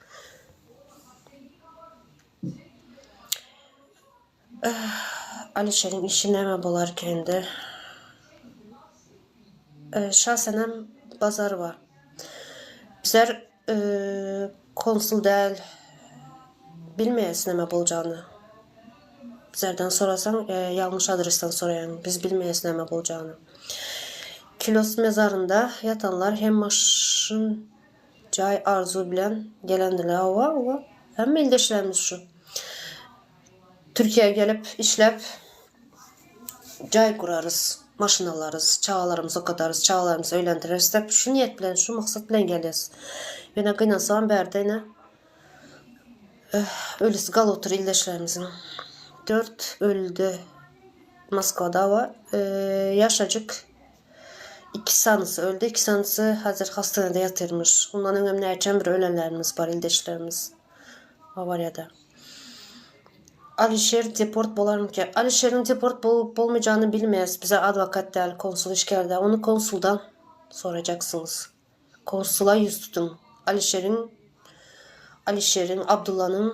Alişeriň işi näme bolarka indi? Şasenem bazary bar. Bizler konsul däl, bilmeýäs näme boljagyny. Bizlerden sorasaň, ýalňyş adresden soraýaň. Biz bilmeýäs näme boljagyny. Kilos mezarynda ýatanlar hem maşyn, jaý arzuw bilen gelendirler. Hawa, hawa. Hemme ildeşlerimiz şu. Türkiýä gelip işläp jaý gurarys, maşyn alarys, çagalarymyzy okadarys, çagalarymyzy öýlendireris diýip şu niýet bilen, şu maksat bilen gelýäs. Ýöne gynansagam bärde ine ölüsi galyp otyr ildeşlerimiziň. Dört öldi Moskwada we ýaşajyk iki sanysy öldi, iki sanysy häzir hastanada ýatyrmyş. Ondan öňem näçem bir ölenlerimiz bar ildeşlerimiz awariýada. Alişer deport bolarmyka? Alişeriň deport bolup bolmajagyny bilmeýäs. Bize adwokat däl, konsul işgäri däl. Ony konsuldan sorajaksyňyz. Konsula ýüz tutuň. Alişeriň Alişeriň, Abdullanyň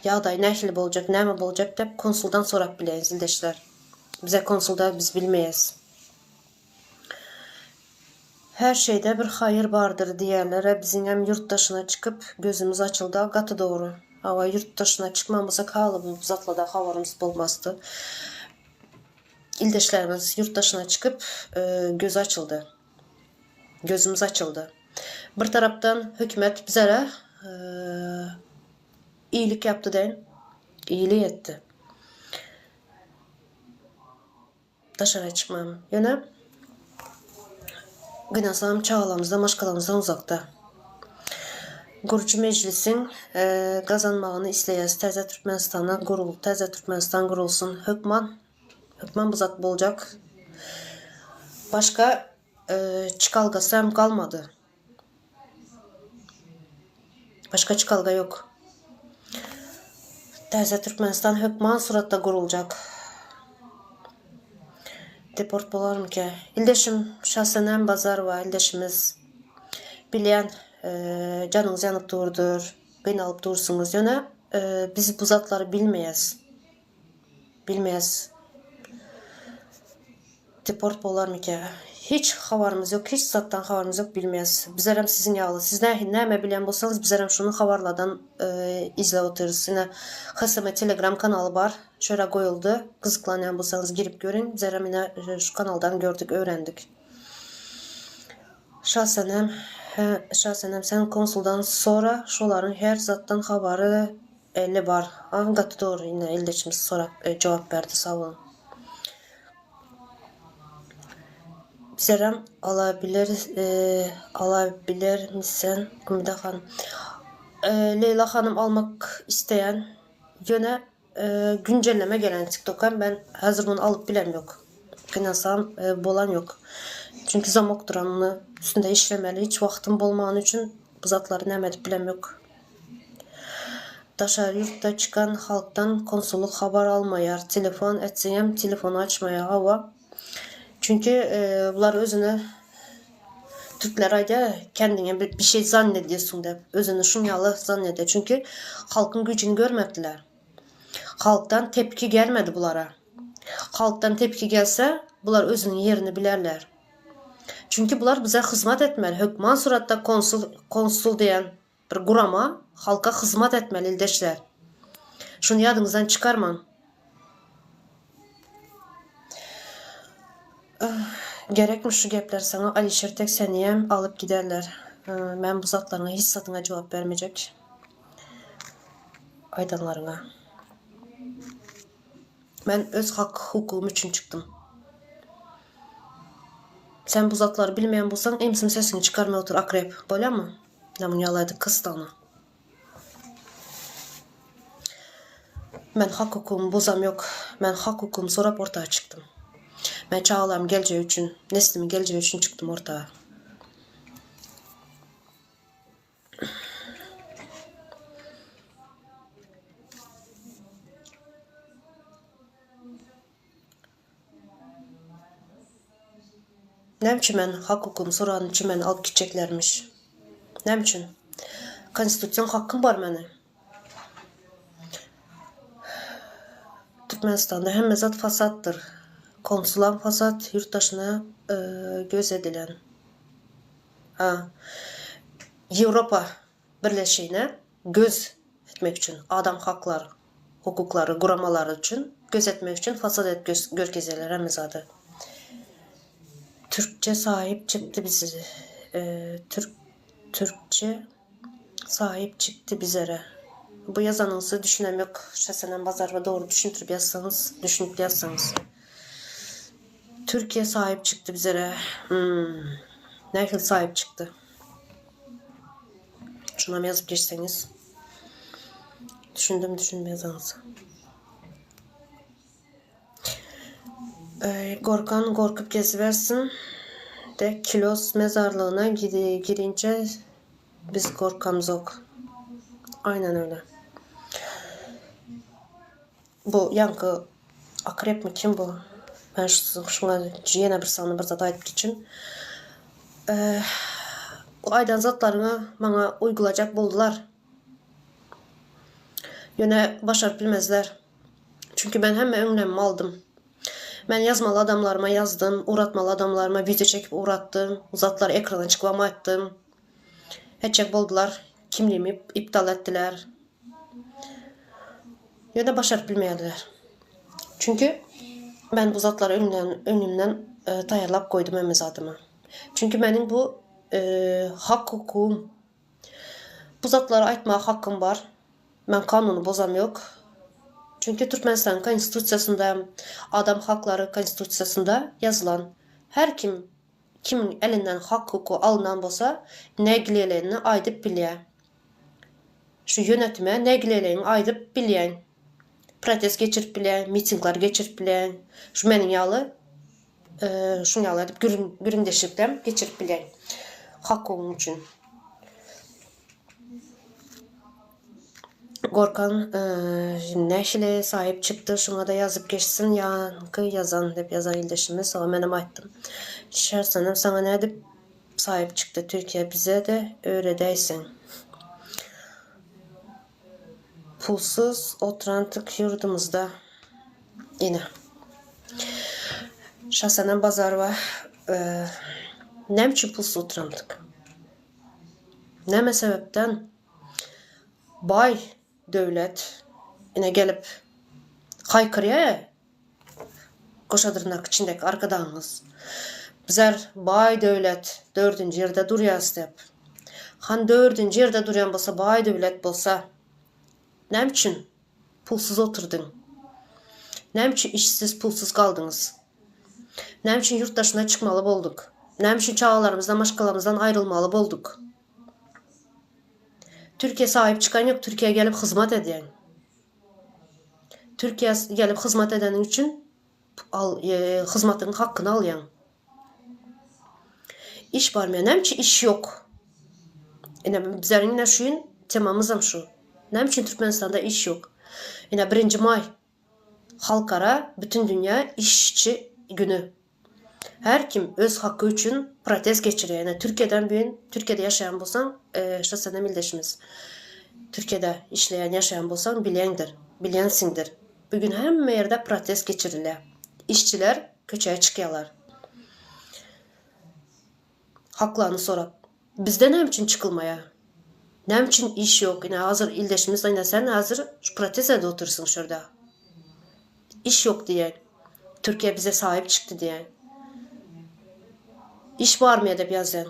ýagdaýy nähili boljak, näme boljak diýip konsuldan sorap bileýiz ildeşler. Bize konsul däl, biz bilmeýäs. Her şeyde bir haýyr bardyr diýýärler-ä biziňem ýurt daşyna çykyp gözümiz açylda gaty dogry. Hawa ýurt daşyna çykman bolsak hala bu zatlada habarymyz bolmazdy. Ildeşlerimiz ýurt daşyna çykyp gözi açyldy. Gözümiz açyldy. Bir tarapdan hökümet bizere iýilik ýapdy deýin. Iýilik etdi. Daşara çykmam. Ýöne gynansam çagalarymyzdan, maşgalamyzdan uzakda. Gurujy mejlisiň gazanmagyny isleýäs. Täze Türkmenistana gurul, täze Türkmenistan gurulsyn. Hökman, hökman bu zat boljak. Başga çykalgasy hem galmady. Başga çykalga ýok. Täze Türkmenistan hökman suratda guruljak. Deport bolarmyka? Ildeşim Şasenem Bazarowa ildeşimiz. Bilýän janyňyz ýanyp durdyr, gynalyp dursuňyz. Ýöne biz bu zatlary bilmeýäs. Bilmeýäs. Deport bolarmyka? Hiç habarymyz ýok, hiç zatdan habarymyz ýok, bilmeýäs. Bizlerem siziň ýaly. Siz nähili näme bilýän bolsaňyz, bizlerem şuny habarlardan izläp otyrys. Ine, HSM Telegram kanaly bar. Şöyle goýuldy. Gyzyklanýan bolsaňyz girip görüň. Bizlerem ine şu kanaldan gördük, öwrendik. Şasenem, hä, Şasenem sen konsuldan sora, şolaryň her zatdan habary eli bar. A, gaty dogry, ine ildeşimiz sorap jogap berdi, sag boluň. Bizlerem alabilir, alabilirmisen Umida hanym? Leýla hanym almak isleýän, ýöne Güncelleme gelen TikToka ben hazir muny alyp bilem yok. Gynansam bolan yok. Çünki zamok duran muny üstünde işlemeli hiç wagtym bolmany üçin bu zatlary näme edip bilem yok. Daşary ýurtda çykan halkdan konsullyk habar almaýar. Telefon etseňem telefony açmaýar. Hawa. Çünki bular özüne Türkler aýdýar kendiňe bir şey zannedýärsiň diýip. Özüni şuň ýaly zannedýär. Çünki halkyň güýjüni görmediler. Halkdan tepki gelmedi bulara. Halkdan tepki gelse, bular özüniň ýerini bilerler. Çünki bular bize hyzmat etmeli. Hökman suratda konsul konsul diýen bir gurama halka hyzmat etmeli ildeşler. Şuny ýadyňyzdan çykarmaň. Gerekmi şu gepler saňa Alişer tek seniyem alyp giderler. Men bu zatlaryňa hiç zatyňa jogap bermejek. Aýdanlaryňa. Men öz hak hukugym üçin çykdym. Sen bu zatlary bilmeýän bolsaň emsim sesiňi çykarmay otur akrep. Bolýamy? Näme ýaly kystagna. Men hak hukugymy bozam ýok. Men hak hukugymy sorap orta çykdym. Men çagalarymyň geljegi üçin, neslimiň geljegi üçin çykdym orta. Näme üçin men hak hukugymy soranym üçin meni alyp gitjeklermiş? Näme üçin? Konstitusion hakkym bar meni. Türkmenistanda hemme zat fasatdyr. Konsulam fasat, ýurt daşyna göz edilen. Ha. Ýewropa Birleşigine göz etmek üçin, adam haklar, hukuklary guramalary üçin göz etmek üçin fasad edip görkezýärler hemme zady. Türkçe sahip çykdy bizi türk türkçe sahip çykdy bizere. Bu ýazanyňyzy düşünem ýok. Şasenem Bazarowa dogry düşündirip ýazsaňyz, düşünip ýazsaňyz. Türkiýe sahip çykdy bizere. Hmm. Nähili sahip çykdy? Şunam ýazyp geçseňiz. Düşündim düşündim ýazaňyz. Gorkan gorkup gezibersin de kilos mezarlygyna girinçe biz gorkamzok. Aynen öyle. Bu ýaňky akrepmi kim bu? Men şuňa ýene bir sany bir zat aýdyp geçin. Bu aýdan zatlaryňy maňa uýgulajak boldular. Ýöne başaryp bilmezler. Çünki men hemme öňlemimi aldym. Men ýazmaly adamlaryma ýazdym, ugratmaly adamlaryma wideo çekip ugratdym, zatlary ekrana çykybam aýtdym. Etjek boldular, kimligimi iptal etdiler. Ýöne başaryp bilmeýärdiler. Çünki men bu zatlary öňden öňünden taýýarlap goýdum hemme zadymy. Çünki meniň bu hak hukugym. Bu zatlary aýtmaga hakkym bar. Men kanuny bozam ýok. Çünki Türkmenistanyň konstitusiýasynda adam haklary konstitusiýasynda ýazylan. Her kim kimiň elinden hak hukugy alynan bolsa nägileligini aýdyp bilýär. Şu ýönetime nägileligiňi aýdyp bilýäň. Protest geçirip bilýäň, mitingler geçirip bilýäň. Şu meniň ýaly şuň ýaly edip gürrüňdeşlikdem geçirip bilýäň. Hakugyň üçin. Gorkan nähili saýyp çykdy şuňada ýazyp geçsin ýaňky ýazan diýip ýazan ildeşimiz soňa menem aýtdym. Şersenem saňa nädip saýyp çykdy Türkiýe bize-de öwredäýseň. Pulsuz oturantyk ýurdumyzda ine. Şasenem Bazarowa näme üçin pulsuz oturantyk? Näme sebäpden Baý döwlet ine gelip haýkyrýa goşa dyrnak içindeki arkadagyňyz. Bizler baý döwlet dördünji ýerde durýas diýip. Han dördünji ýerde durýan bolsa baý döwlet bolsa näme üçin pulsuz oturdyň? Näme üçin işsiz pulsuz galdyňyz? Näme üçin ýurt daşyna çykmaly bolduk? Näme üçin çagalarymyzdan maşgalamyzdan aýrylmaly bolduk? Türkiýe saýyp çykan ýok Türkiýä gelip hyzmat edýäň. Türkiýä gelip hyzmat edeniň üçin al hyzmatyň hakyny alýaň. Iş barmy näme üçin iş ýok? Ine bizleriň ine şu gün temamyzam şu. Näme üçin Türkmenistanda iş ýok? Ine birinji maý halkara bütindünýä işçi güni. Her kim öz haky üçin protest geçirýär. Ýöne Türkiýeden bu gün Türkiýede ýaşaýan bolsaň, şahsyýetden ildeşimiz. Türkiýede işleýän, ýaşaýan bolsaň bilýäňdir, bilýänsiňdir. Bu gün hemme ýerde protest geçirilýär. Işçiler köçä çykýarlar. Haklaryny sorap. Bizde näme üçin çykylmaýar? Näme üçin iş ýok? Ine hazir ildeşimiz ine sen hazir şu protest edip otyrsyň şu ýerde. Iş ýok diýýäň. Türkiýe bize saýyp çykdy diýýäň. Iş barmy edip ýazýaň.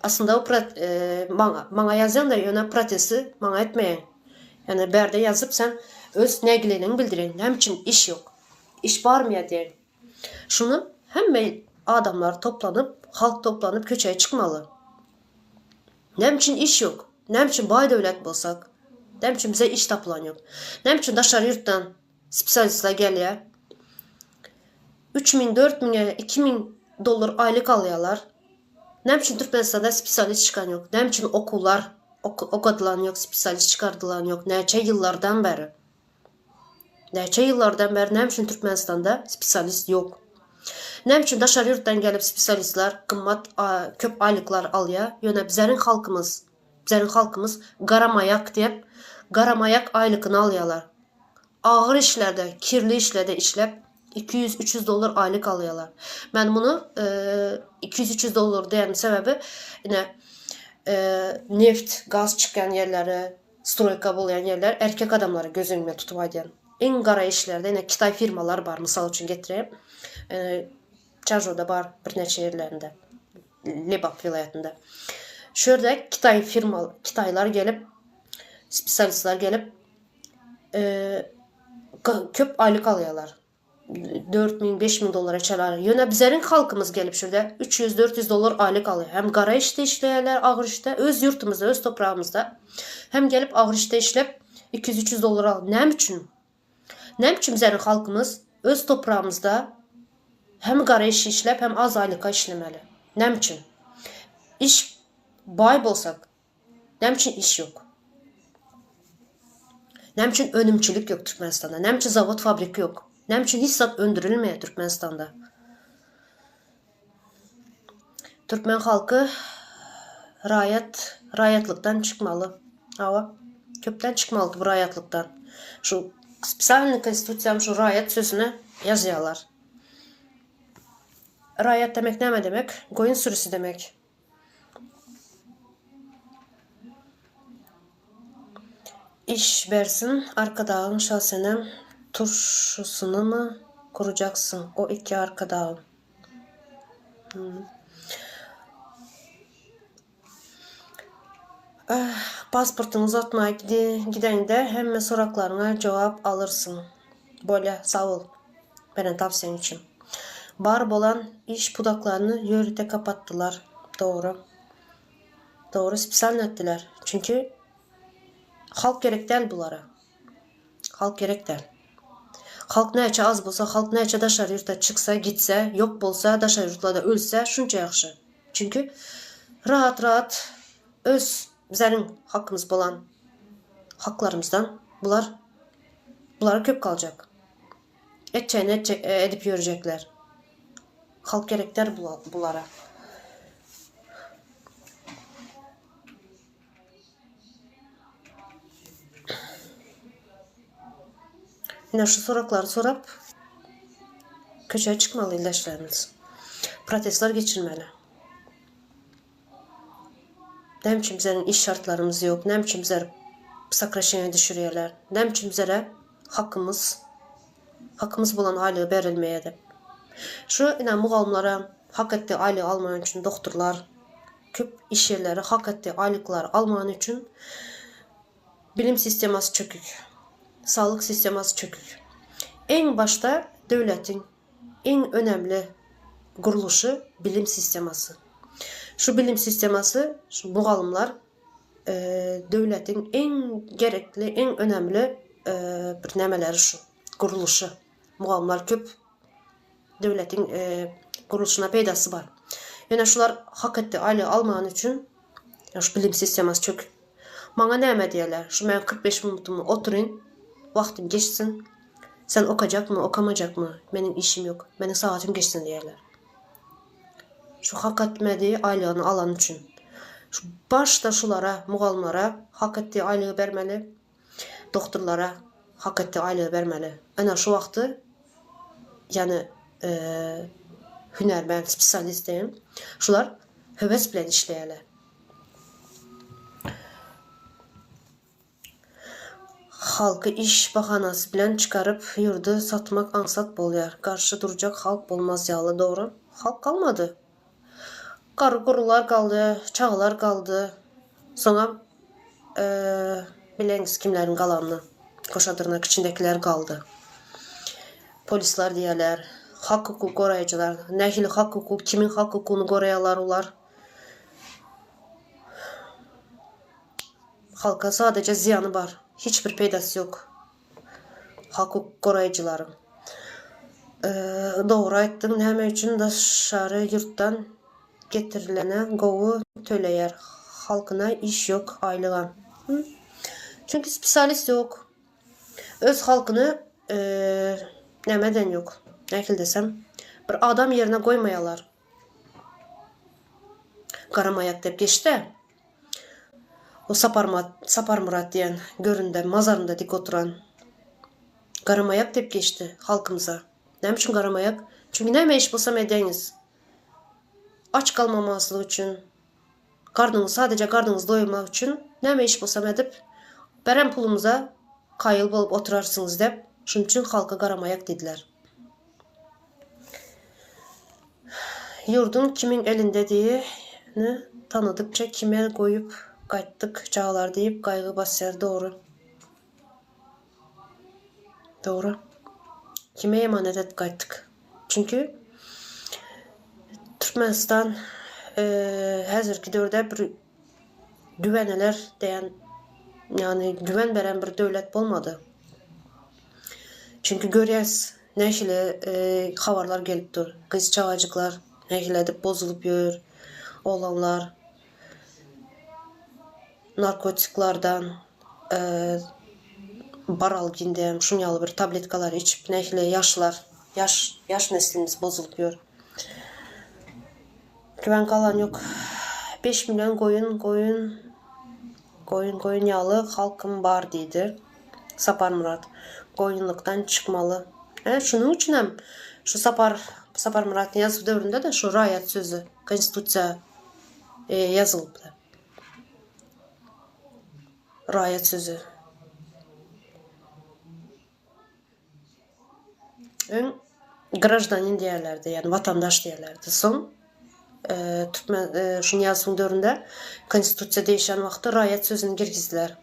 Aslynda o maňa maňa ýazýaň da ýöne protesti maňa etmeýäň. Ýöne bärde ýazyp sen öz nägileligiňi bildirýäň. Näme üçin iş ýok? Iş barmy diýýäň. Şuny hemme adamlar toplanyp, halk toplanyp köçä çykmaly. Näme üçin iş ýok? Näme üçin baý döwlet bolsak, näme üçin bize iş tapylan ýok? Näme üçin daşary ýurtdan spesialistler gelýär? 3000, 4000, 2000 dollar aýlyk alýarlar. Näme üçin Türkmenistanda spesialist çykan ýok? Näme üçin okuwlar okadylan ýok, spesialist çykardylan ýok näçe ýyllardan bäri? Näçe ýyllardan bäri näme üçin Türkmenistanda spesialist ýok? Näme üçin daşary ýurtdan gelip spesialistler gymmat köp aýlyklar alýar, ýöne bizleriň halkymyz, bizleriň halkymyz garamaýak diýip, garamaýak aýlykyny alýarlar. Agyr işlerde, kirli işlerde işläp 200-300 dollar aýlyk alýarlar. Men muny 200-300 dollar diýenim sebäbi ine neft, gaz çykýan ýerleri, Stroýka bolýan ýerler erkek adamlary göz öňünde tutup aýdýan. Iň gara işlerde ine kitaý firmalar bar mysal üçin getireýin. Çarjoda bar birnäçe ýerlerinde. Lebap welaýatynda. Şu ýerde kitaý firma kitaýlar gelip spesialistler gelip köp aýlyk alýarlar. 4000, 5000 dollara çalar. Ýöne bizleriň halkymyz gelip şurada 300, 400 dollar aýlyk alýar. Hem gara işde işleýärler, agyr işde, öz ýurtumyzda, öz topragymyzda. Hem gelip agyr işde işlep 200, 300 dollar al. Näme üçin? Näme üçin bizleriň halkymyz öz topragymyzda hem gara iş işläp, hem az aýlyka işlemeli? Näme üçin? Iş baý bolsak, Näme üçin iş ýok? Näme üçin önümçilik ýok Türkmenistanda? Näme üçin zawod fabrik ýok? Näme üçin hiç zat öndürilmeýär Türkmenistanda? Türkmen halky raýat raýatlykdan çykmaly. Hawa, köpden çykmalydy bu raýatlykdan. Şu spesialny konstitusiýam şu raýat sözüne ýazýarlar. Raýat demek näme demek? Goýun sürüsi demek. Iş bersin Arkadagyň Şasenem turşusynymy gurjaksyň o iki Arkadagyň. Pasportyňy uzatmaga gideňde hemme soraklaryňa jogap alyrsyň. Bolýa, sag bol beren tawsiýaň üçin. Bar bolan iş pudaklaryny ýörite kapatdylar. Dogry. Dogry spesialno etdiler. Çünki halk gerek däl bulara. Halk gerek däl. Halk näçe az bolsa, halk näçe daşary ýurta çyksa, gitse, ýok bolsa, daşary ýurtlarda ölse şunça ýagşy. Çünki rahat-rahat öz bizleriň hakymyz bolan. Haklarymyzdan bular bulara köp galjak. Etjegini etjek edip ýörjekler. Halk gerek däl bulara. Ine şu soraklary sorap köçä çykmaly ildeşlerimiz. Protestler geçirmeli. Näme üçin bizleriň iş şartlarymyz ýok? Näme üçin bizleri sokraşeniýa düşürýärler? Näme üçin bizlere hakymyz hakymyz bolan aýlygy berilmeýär diýip. Şu ine mugallymlara hak etdiği aýlygy alman üçin dogtorlar köp iş ýerleri hak etdiği aýlyklary alman üçin bilim sistemasy çökük. Saglyk sistemasy çökük. Iň başda döwletiň Iň önemli gurluşy bilim sistemasy. Şu bilim sistemasy şu mugallymlar döwletiň iň gerekli, iň önemli bir nämeleri şu gurluşy. Mugallymlar köp döwletiň gurluşyna peýdasy bar. Ýöne şular hak etdi aýlygy almany üçin şu bilim sistemasy çöküp. Maňa näme diýerler? Şu men 45 minutymy oturyn, wagtym geçsin. Sen okajakmy, okamajakmy, meniň işim ýok. Meniň sagatym geçsin diýerler. Şu hak etmedi aýlygyny alany üçin. Şu başda şulara, mugallymlara hak etdiği aýlygy bermeli. Doktorlara hak etdiği aýlygy bermeli. Ene şu wagty ýany hünärmen, spesialist diýen şular höwes bilen işleýärler. Halky iş bahanasy bilen çykaryp ýurdy satmak aňsat bolýar. Garşy durjak halk bolmaz ýaly dogry. Halk galmady. Garry gurular galdy, çagalar galdy. Soňam bileňiz kimleriň galanyny. Goşa dyrnak içindekiler galdy. Polisler diýerler, hak hukuk goraýjylar. Nähili hak hukuk, kimiň hak hukugyny goraýarlar olar? Halka sadeje zyýany bar. Hiç bir peýdasy ýok. Hak hukuk goraýjylaryň. Dogry aýtdyň näme üçin daşary ýurtdan getirilene gowy töleýär halkyna iş ýok aýlygam. Çünki spesialist ýok. Öz halkyny näme eden ýok. Nähili desem bir adam ýerine goýmaýalar. Garamaýak diýip geçdi. O Saparmat, Saparmyrat diýen göründe mazarynda dik oturan Garamaýak diýip geçdi halkymyza. Näme üçin garamaýak? Çünki näme iş bolsam edeňiz. Aç galmamazlyk üçin, garnyňyz, sadeje garnyňyzy doýurmak üçin näme iş bolsam edip, beren pulumyza kaýyl bolup oturarsyňyz dep, şunuň üçin halka garamaýak diýdiler. Ýurduň kimiň elindedigini tanadykça kime goýup gaýtdyk çagalar diýip gaýgy basýar dogry. Dogry. Kime emanet edip gaýtdyk. Çünki Türkmenistan häzirki döwürde bir güweneler diýen ýagny güwen beren bir döwlet bolmady. Çünki görýäs nähili habarlar gelip dur. Gyz çagajyklar nähili edip bozulyp ýör, oglanlar narkotiklardan baralgin diýen şuň ýaly bir tabletkalary içip nähili ýaşlar, ýaş ýaş neslimiz bozulyp ýör. Güwen galan ýok. 5 million goýun goýun goýun goýun ýaly halkym bar diýdi. Saparmyrat goýunlykdan çykmaly. Ä şunuň üçinem şu Sapar Saparmyrat Nyýazow döwründe-de şu raýat sözi konstitusiýa ýazylypdy. Raýat sözi. Öň graždanin diýerlerdi, ýagny watandaş diýerlerdi. Soň türkmen şu Nyýazowyň döwründe konstitusiýa değişen wagty raýat sözüni girgizdiler.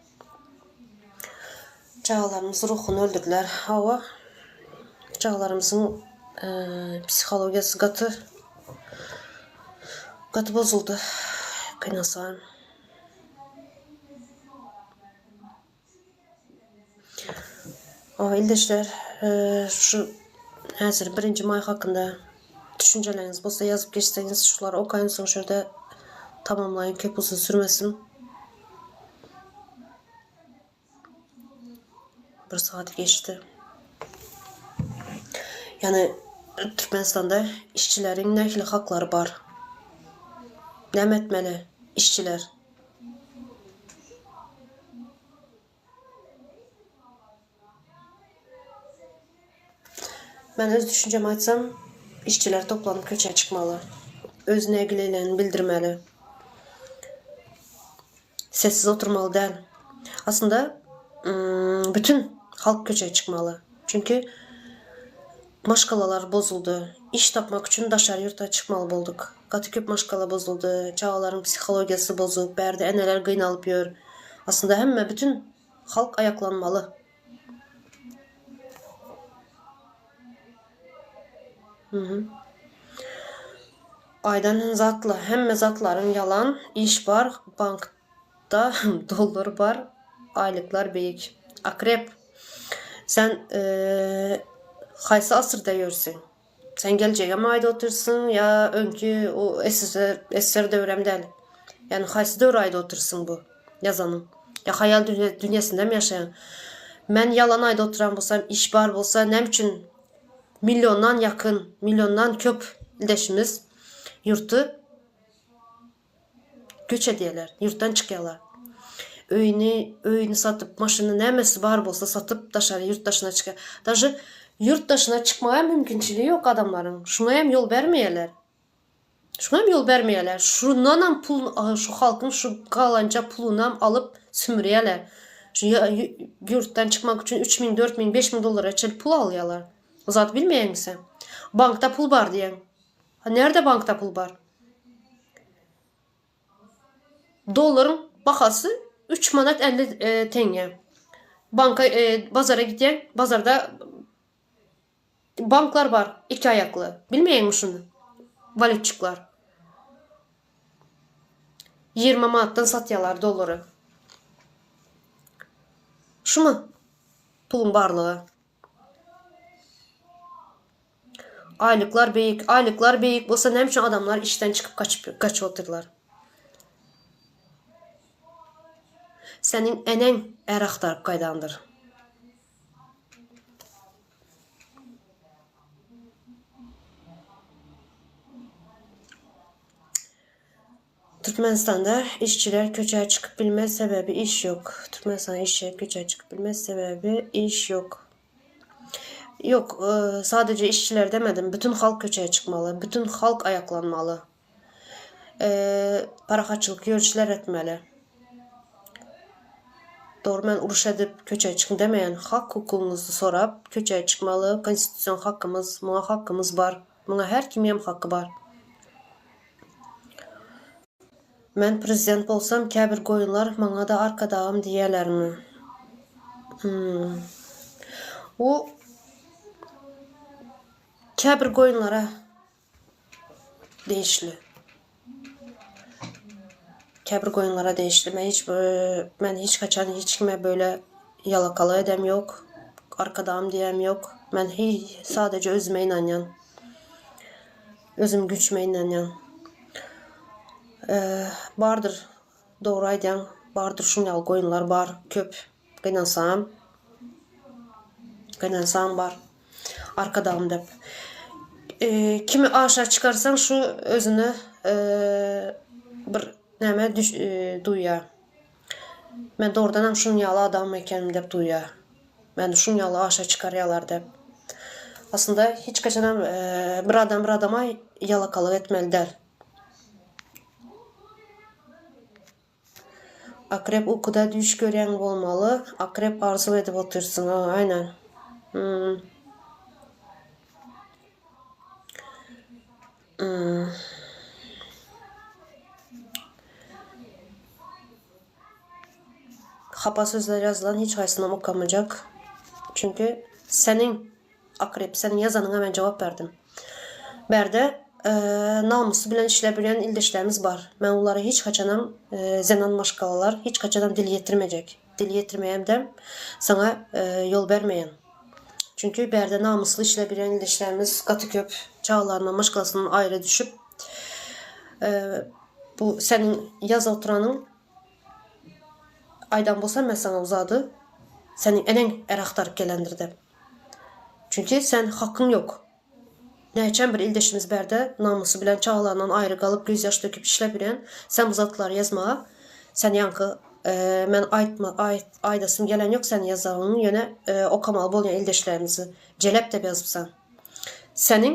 Çagalarymyz ruhuny öldürdiler. Hawa, çagalarymyzyň psihologiýasy gaty gaty bozuldy. Gynansagam. Ildeşler, şu häzir birinji maý hakynda düşünjeleriňiz bolsa ýazyp geçseňiz, şulary okaýyn soň şu ýerde tamamlaýyn, köp uzyn sürmesin. sagat geçdi. Ýani Türkmenistanda işçileriň nähili haklary bar? Näme etmeli işçiler? Men öz düşünjemi aýtsam, işçiler toplanyp köçä çykmaly. Öz nägilelerini bildirmeli. Sessiz oturmaly däl. Aslynda bütün halk köçä çykmaly. Çünki maşgalalar bozuldy. Iş tapmak üçin daşary ýurta çykmaly bolduk. Gaty köp maşgala bozuldy. Çagalaryň psihologiýasy bozuk. Bärde eneler gynalyp ýör. Aslynda hemme bütün halk aýaklanmaly. Aýdan zatla hemme zatlaryň ýalan iş bar bankda dollar bar aýlyklar beýik. Akrep sen haýsy asyrda ýörsüň? Sen geljegem aýda otyrsyň ýa öňki o SSR döwrem däl. Ýani haýsy döwre aýda otyrsyň bu ýazanyň? Ýa haýal dünýesindemi ýaşaýaň? Men ýalan aýda oturan bolsam iş bar bolsa näme üçin milliondan ýakyn milliondan köp ildeşimiz ýurty Göç edýärler, ýurtdan çykýarlar. Öýüni, öýüni satyp, maşyny nämesi bar bolsa satyp daşary ýurt daşyna çykýar. Daže ýurt daşyna çykmaga mümkinçiligi ýok adamlaryň. Şuňa hem ýol bermeýärler. Şuňa hem ýol bermeýärler. Şundanam pul şu halkyň şu galanja pulunam alyp sümürýärler. Şu ýurtdan çykmak üçin 3000, 4000, 5000 dollara çenli pul alýarlar. O zat bilmeýäňmi sen? Bankda pul bar diýýäň. A nerde bankda pul bar? Dollaryň bahasy 3 manat 50 e, teňňe. Banka e, bazara gidýäň, bazarda banklar bar, iki aýakly. Bilmeýäňmi şuny? Walýutçiklar. 20 manatdan satýarlar dollary. Şumy puluň barlygy? Aýlyklar beýik, aýlyklar beýik bolsa näme üçin adamlar işden çykyp gaçyp gaçyp otyrlar? Seniň eneň är agtaryp gaýdandyr. Türkmenistanda işçiler köçä çykyp bilmez sebäbi iş ýok. Türkmenistanda işçiler köçä çykyp bilmez sebäbi iş ýok. Ýok, sadece işçiler demedim, bütün halk köçä çykmaly, bütün halk aýaklanmaly. Parahatçylyk ýörişler etmeli. Dogry men uruş edip köçä çykyň demeýän, hak hukugyňyzy sorap köçä çykmaly, konstitusion hakymyz, muňa hakymyz bar. Muňa her kimiňem haky bar. Men prezident bolsam käbir goýunlar maňada arkadagym diýerlermi? Hmm. Bu käbir goýunlara degişli. Käbir goýunlara degişli. Men hiç men hiç haçan hiç kime böyle ýalakalyk edem ýok. Arkadagym diýem ýok. Men hi sadece özüme ynanýan. Özüm güýçüme ynanýan. Bardyr, dogry aýdýaň, bardyr şuň ýaly goýunlar bar, köp. Gynansam, gynansam bar. Arkadagym dep. Kimi aşa çykarsaň şu özüne bir näme duýýar. Men dogrudanam şuň ýaly adam ekenim dep duýýar. Meni şuň ýaly aşa çykarýarlar dep. Aslynda hiç haçanam bir adam bir adama ýalakalyk etmeli däl. Akrep ukuda düýş görýäň bolmaly. Akrep arzuw edip otyrsyň. A, aýnan. Hmm. Hmm. Hapa sözler ýazylan hiç haýsynam okamajak. Çünki seniň Akrep seniň ýazanyňa men jogap berdim. Bärde namysy bilen işläp ýörýän ildeşlerimiz bar. Men olara hiç haçanam zenan maşgalalar hiç haçanam dil ýetirmejek. Dil ýetirmeýemdem saňa ýol bermeýän. Çünki bärde namysly işläp ýörýän ildeşlerimiz gaty köp çagalaryndan maşgalasyndan aýra düşüp bu seniň ýazyp oturanyň Aýdan bolsam men saňa uzady. Seniň eneň är agtaryp gelendir dep. Çünki sen hakyň ýok. Näçem bir ildeşimiz bärde namysy bilen çagalaryndan aýry galyp göz ýaş döküp işläp ýörýän sen bu zatlary ýazmaga sen ýaňky men aýtma aýdasym gelen ýok sen ýazagyňy ýöne okamaly bolýan ildeşlerimizi jelep dep ýazypsan. Seniň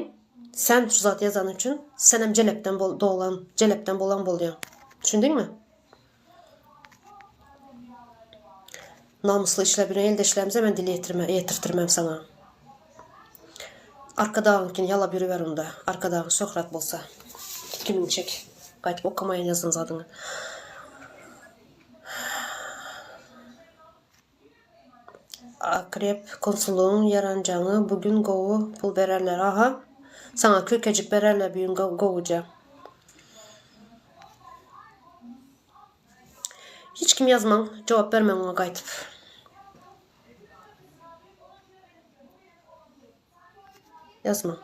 sen şu zat ýazanyň üçin senem jelepden doglan jelepden bolan bolýaň. Düşündiňmi? Namysly işläp ýören ildeşlerimize men dil ýetirme ýetirtirmem saňa. Arkadagyňkini ýalap ýörüber onda. Arkadagyň şöhrat bolsa. Git kimiňi çek. Gaýdyp okamaýyn ýazan zadyňy. Akrep konsullygyň ýaranjaňy bu gün gowy pul bererler aha saňa kökejik bererler bu gün gowuja. Hiç kim ýazmaň jogap bermäň oňa gaýtyp. Ýazmaň.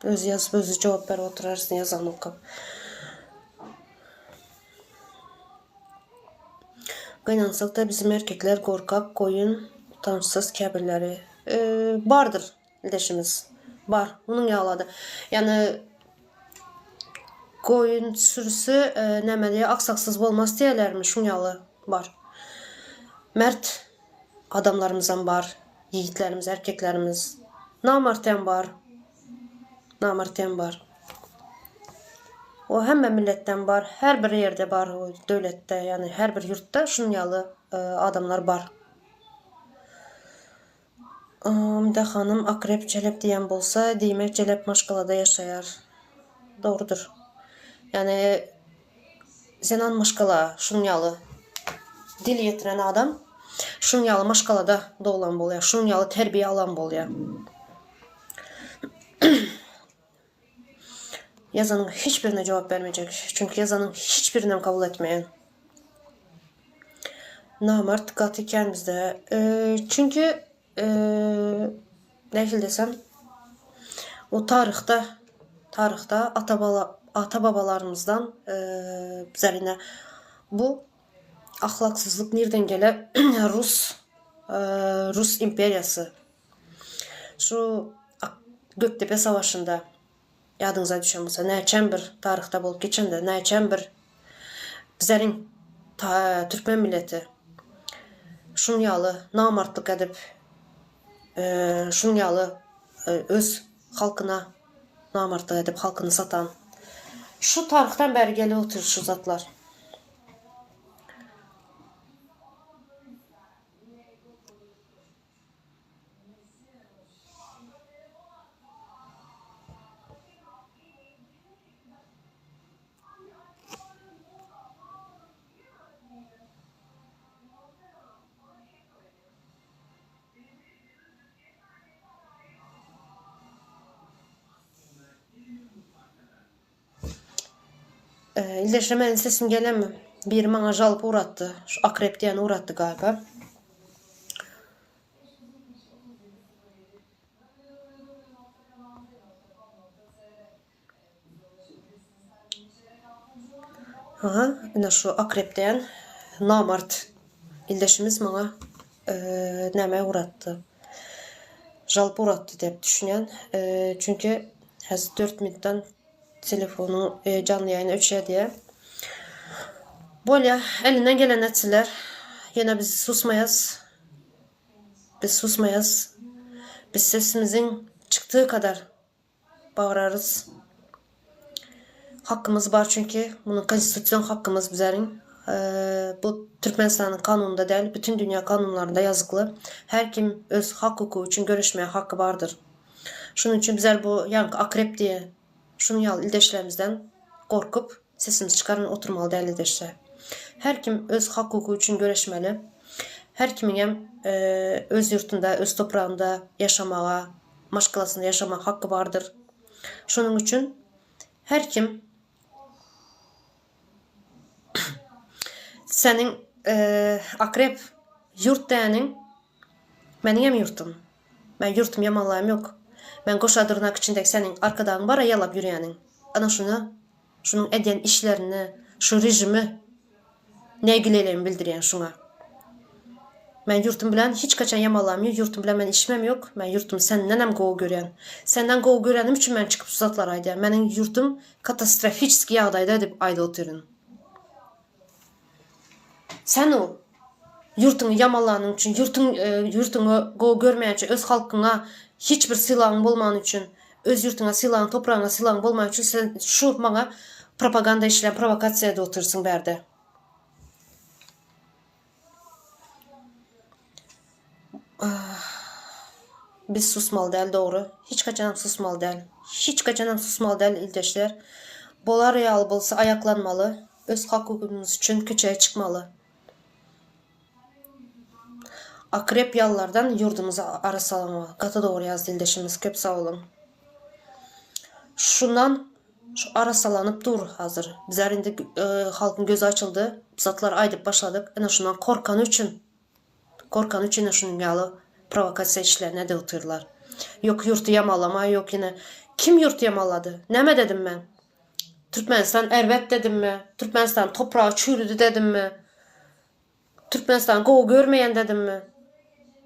Özi ýazyp özi jogap berip oturarsyň ýazanyny okap. Gynansakda bizim erkekler gorkak goýun utançsyz käbirleri bardyr ildeşimiz bar munuň ýaly adam ýagny goýun sürüsi näme diýýär aksaksyz bolmaz diýýärlermi şuň ýaly bar mert Adamlarymyzam bar, ýigitlerimiz, erkeklerimiz. Namartyam bar. Namartyam bar. O hemme milletden bar, her bir ýerde bar o döwletde, ýagny her bir ýurtda şunuň ýaly adamlar bar. Umyda hanym akrep jelep diýen bolsa, diýmek jelep maşgalada ýaşaýar. Dogrudyr. Ýagny Zenan maşgala şunuň ýaly dil ýetiren adam şunuň ýaly maşgalada doglan bolýar, şunuň ýaly terbiýe alan bolýar. Ýazanyň hiç birine jogap bermejek. Çünki ýazanyň hiç birinem kabul etmeýän. Namart gaty kän bizde. Çünki Nähili desem, o taryhda, taryhda ata-bala, ata-babalarymyzdan bizler ine bu ahlaksyzlyk nirden gele rus, rus imperiýasy şu Gökdepe savaşynda ýadyňyza düşen bolsa näçem bir taryhda bolup geçende näçem bir bizleriň türkmen milleti şuň ýaly namartlyk edip şuň ýaly öz halkyna namartlyk edip halkyny satan şu taryhdan bäri gelip otyr şu zatlar. Ildeşler meniň sesim gelenmi? Biri maňa žalp ugratdy. Şu akrep diýeni ugratdy galiba. Aha, ine şu akrep diýen namart ildeşimiz maňa näme ugratdy. Žalp ugratdy diýip düşünýän. Çünki häzir 4 minutdan Telefonyň janly ýaýyny öçýär diýýär. Bolýa, elinden geleni etsinler. Ýöne biz susmaýas. Biz susmaýas. Biz sesimiziň çykdygy kadar bagyrarys. Hakkymyz bar çünki munuň konstitusion hakkymyz bizleriň. Bu Türkmenistanyň kanunynda däl, bütün dünýä kanunlarynda ýazykly. Her kim öz hak-hukugy üçin göreşmäge haky bardyr. Şunuň üçin bizler bu ýaňky akrep diýe şunuň ýaly ildeşlerimizden gorkup sesimizi çykarman oturmaly däl ildeşler. Her kim öz hak-hukugy üçin göreşmeli. Her kimiňem öz ýurtunda, öz topragynda ýaşamaga, maşgalasynda ýaşamaga haky bardyr. Şonuň üçin her kim seniň akrep ýurt däniň Meniňem ýurtum. Men ýurtum ýamanlaýym ýok. Men goşa dyrnak içindäki seniň arkadagyň bara ýalap ýürýäniň. Ana şuna, şunuň edýän işlerini, şu režimi nägileligimi bildirýän şuňa. Men ýurtum bilen hiç haçan ýamanlam ýok, ýurtum bilen meniň işimem ýok. Men ýurtumy sendenem gowy görýän. Senden gowy görenim üçin men çykyp şu zatlary aýdýan. Meniň ýurtum katastrofiçeskiý ýagdaýda diýip aýdyp otyryn. Sen o ýurtuňy ýamanlanyň üçin, ýurtuň ýurtuňy gowy görmeýän üçin, öz halkyňa hiç bir sylagyň bolmany üçin, öz ýurtuňa sylagyň, topragyňa sylagyň bolmany üçin sen şu maňa propaganda işleýän, prowokasiýa edip otyrsyň bärde. Biz susmaly däl dogry. Hiç haçanam susmaly däl. Hiç haçanam susmaly däl ildeşler. Bolar ýaly bolsa aýaklanmaly. Öz hak-hukugymyz üçin köçä çykmaly. Akrep ýalylardan ýurdumyzy arassalamaly. Gaty dogry ýazdy ildeşimiz. Köp sag boluň. Şundan Şu arassalanyp dur hazir. Bizler indi halkyň gözi açyldy. Bir zatlar aýdyp başladyk. Ine şundan korkany üçin korkany üçin ine şunuň ýaly prowokasiýa işlerini edip otyrlar. Ýok ýurty ýamalama ýok ine. Kim ýurty ýamalady? Näme dedim men? Türkmenistan erbet dedimmi? Türkmenistan topragy çürüdi dedimmi? Türkmenistany gowy görmeýän dedimmi?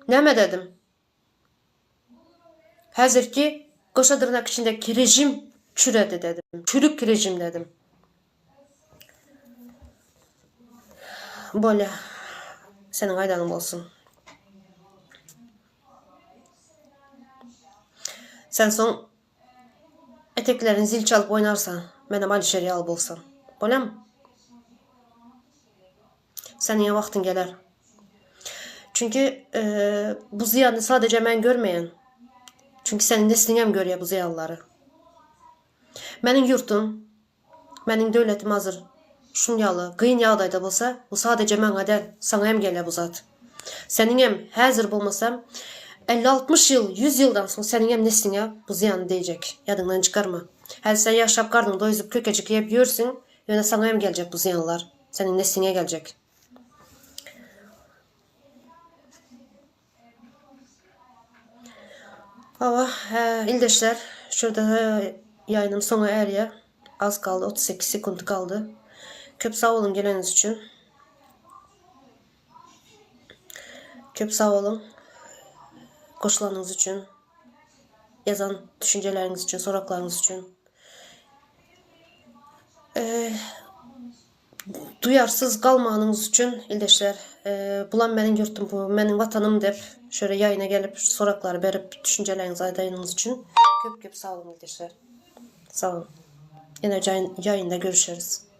Näme dedim? Häzirki goşa dyrnak içindeki rejim çüredi dedim. Çürük rejim dedim. Bolýa. Seniň aýdanyň bolsun. Sen soň eteklerini zil çalyp oýnarsaň, menem Alişer ýaly bolsam. Bolýamy? Seniňem wagtyň geler. Çünki bu zyýany sadeje men görmeýän. Çünki seniň nesliňem görýär bu zyýanlary. Meniň ýurtum, meniň döwletim hazir şuň ýaly gyn ýagdaýda bolsa, bu sadeje maňa däl, saňa hem gelýär bu zat. Seniňem häzir bolmasam, 50-60 ýyl, 100 ýyldan soň seniňem nesliňe bu zyýany degjek. Ýadyňdan çykarma. Häzir sen ýaşap garnyňy doýzup kökejik iýip ýörsüň, ýöne saňa hem geljek bu zyýanlar. Seniň nesliňe geljek. Hawa, ildeşler, şu ýerde ýaýynym soňa erýär. Az galdy, 38 sekunt galdy. Köp sag boluň geleniňiz üçin. Köp sag boluň goşulanyňyz üçin, ýazan düşünjeleriňiz üçin, soraklaryňyz üçin. Duýarsyz galmanyňyz üçin ildeşler, bulam meniň ýurtum, bu meniň watanym dep şöyle ýaýyna gelip şu soraklary berip düşünjeleriňizi aýdaýanyňyz üçin köp köp sag boluň ildeşler. Sag boluň. Ýene ýaýynda görüşeris.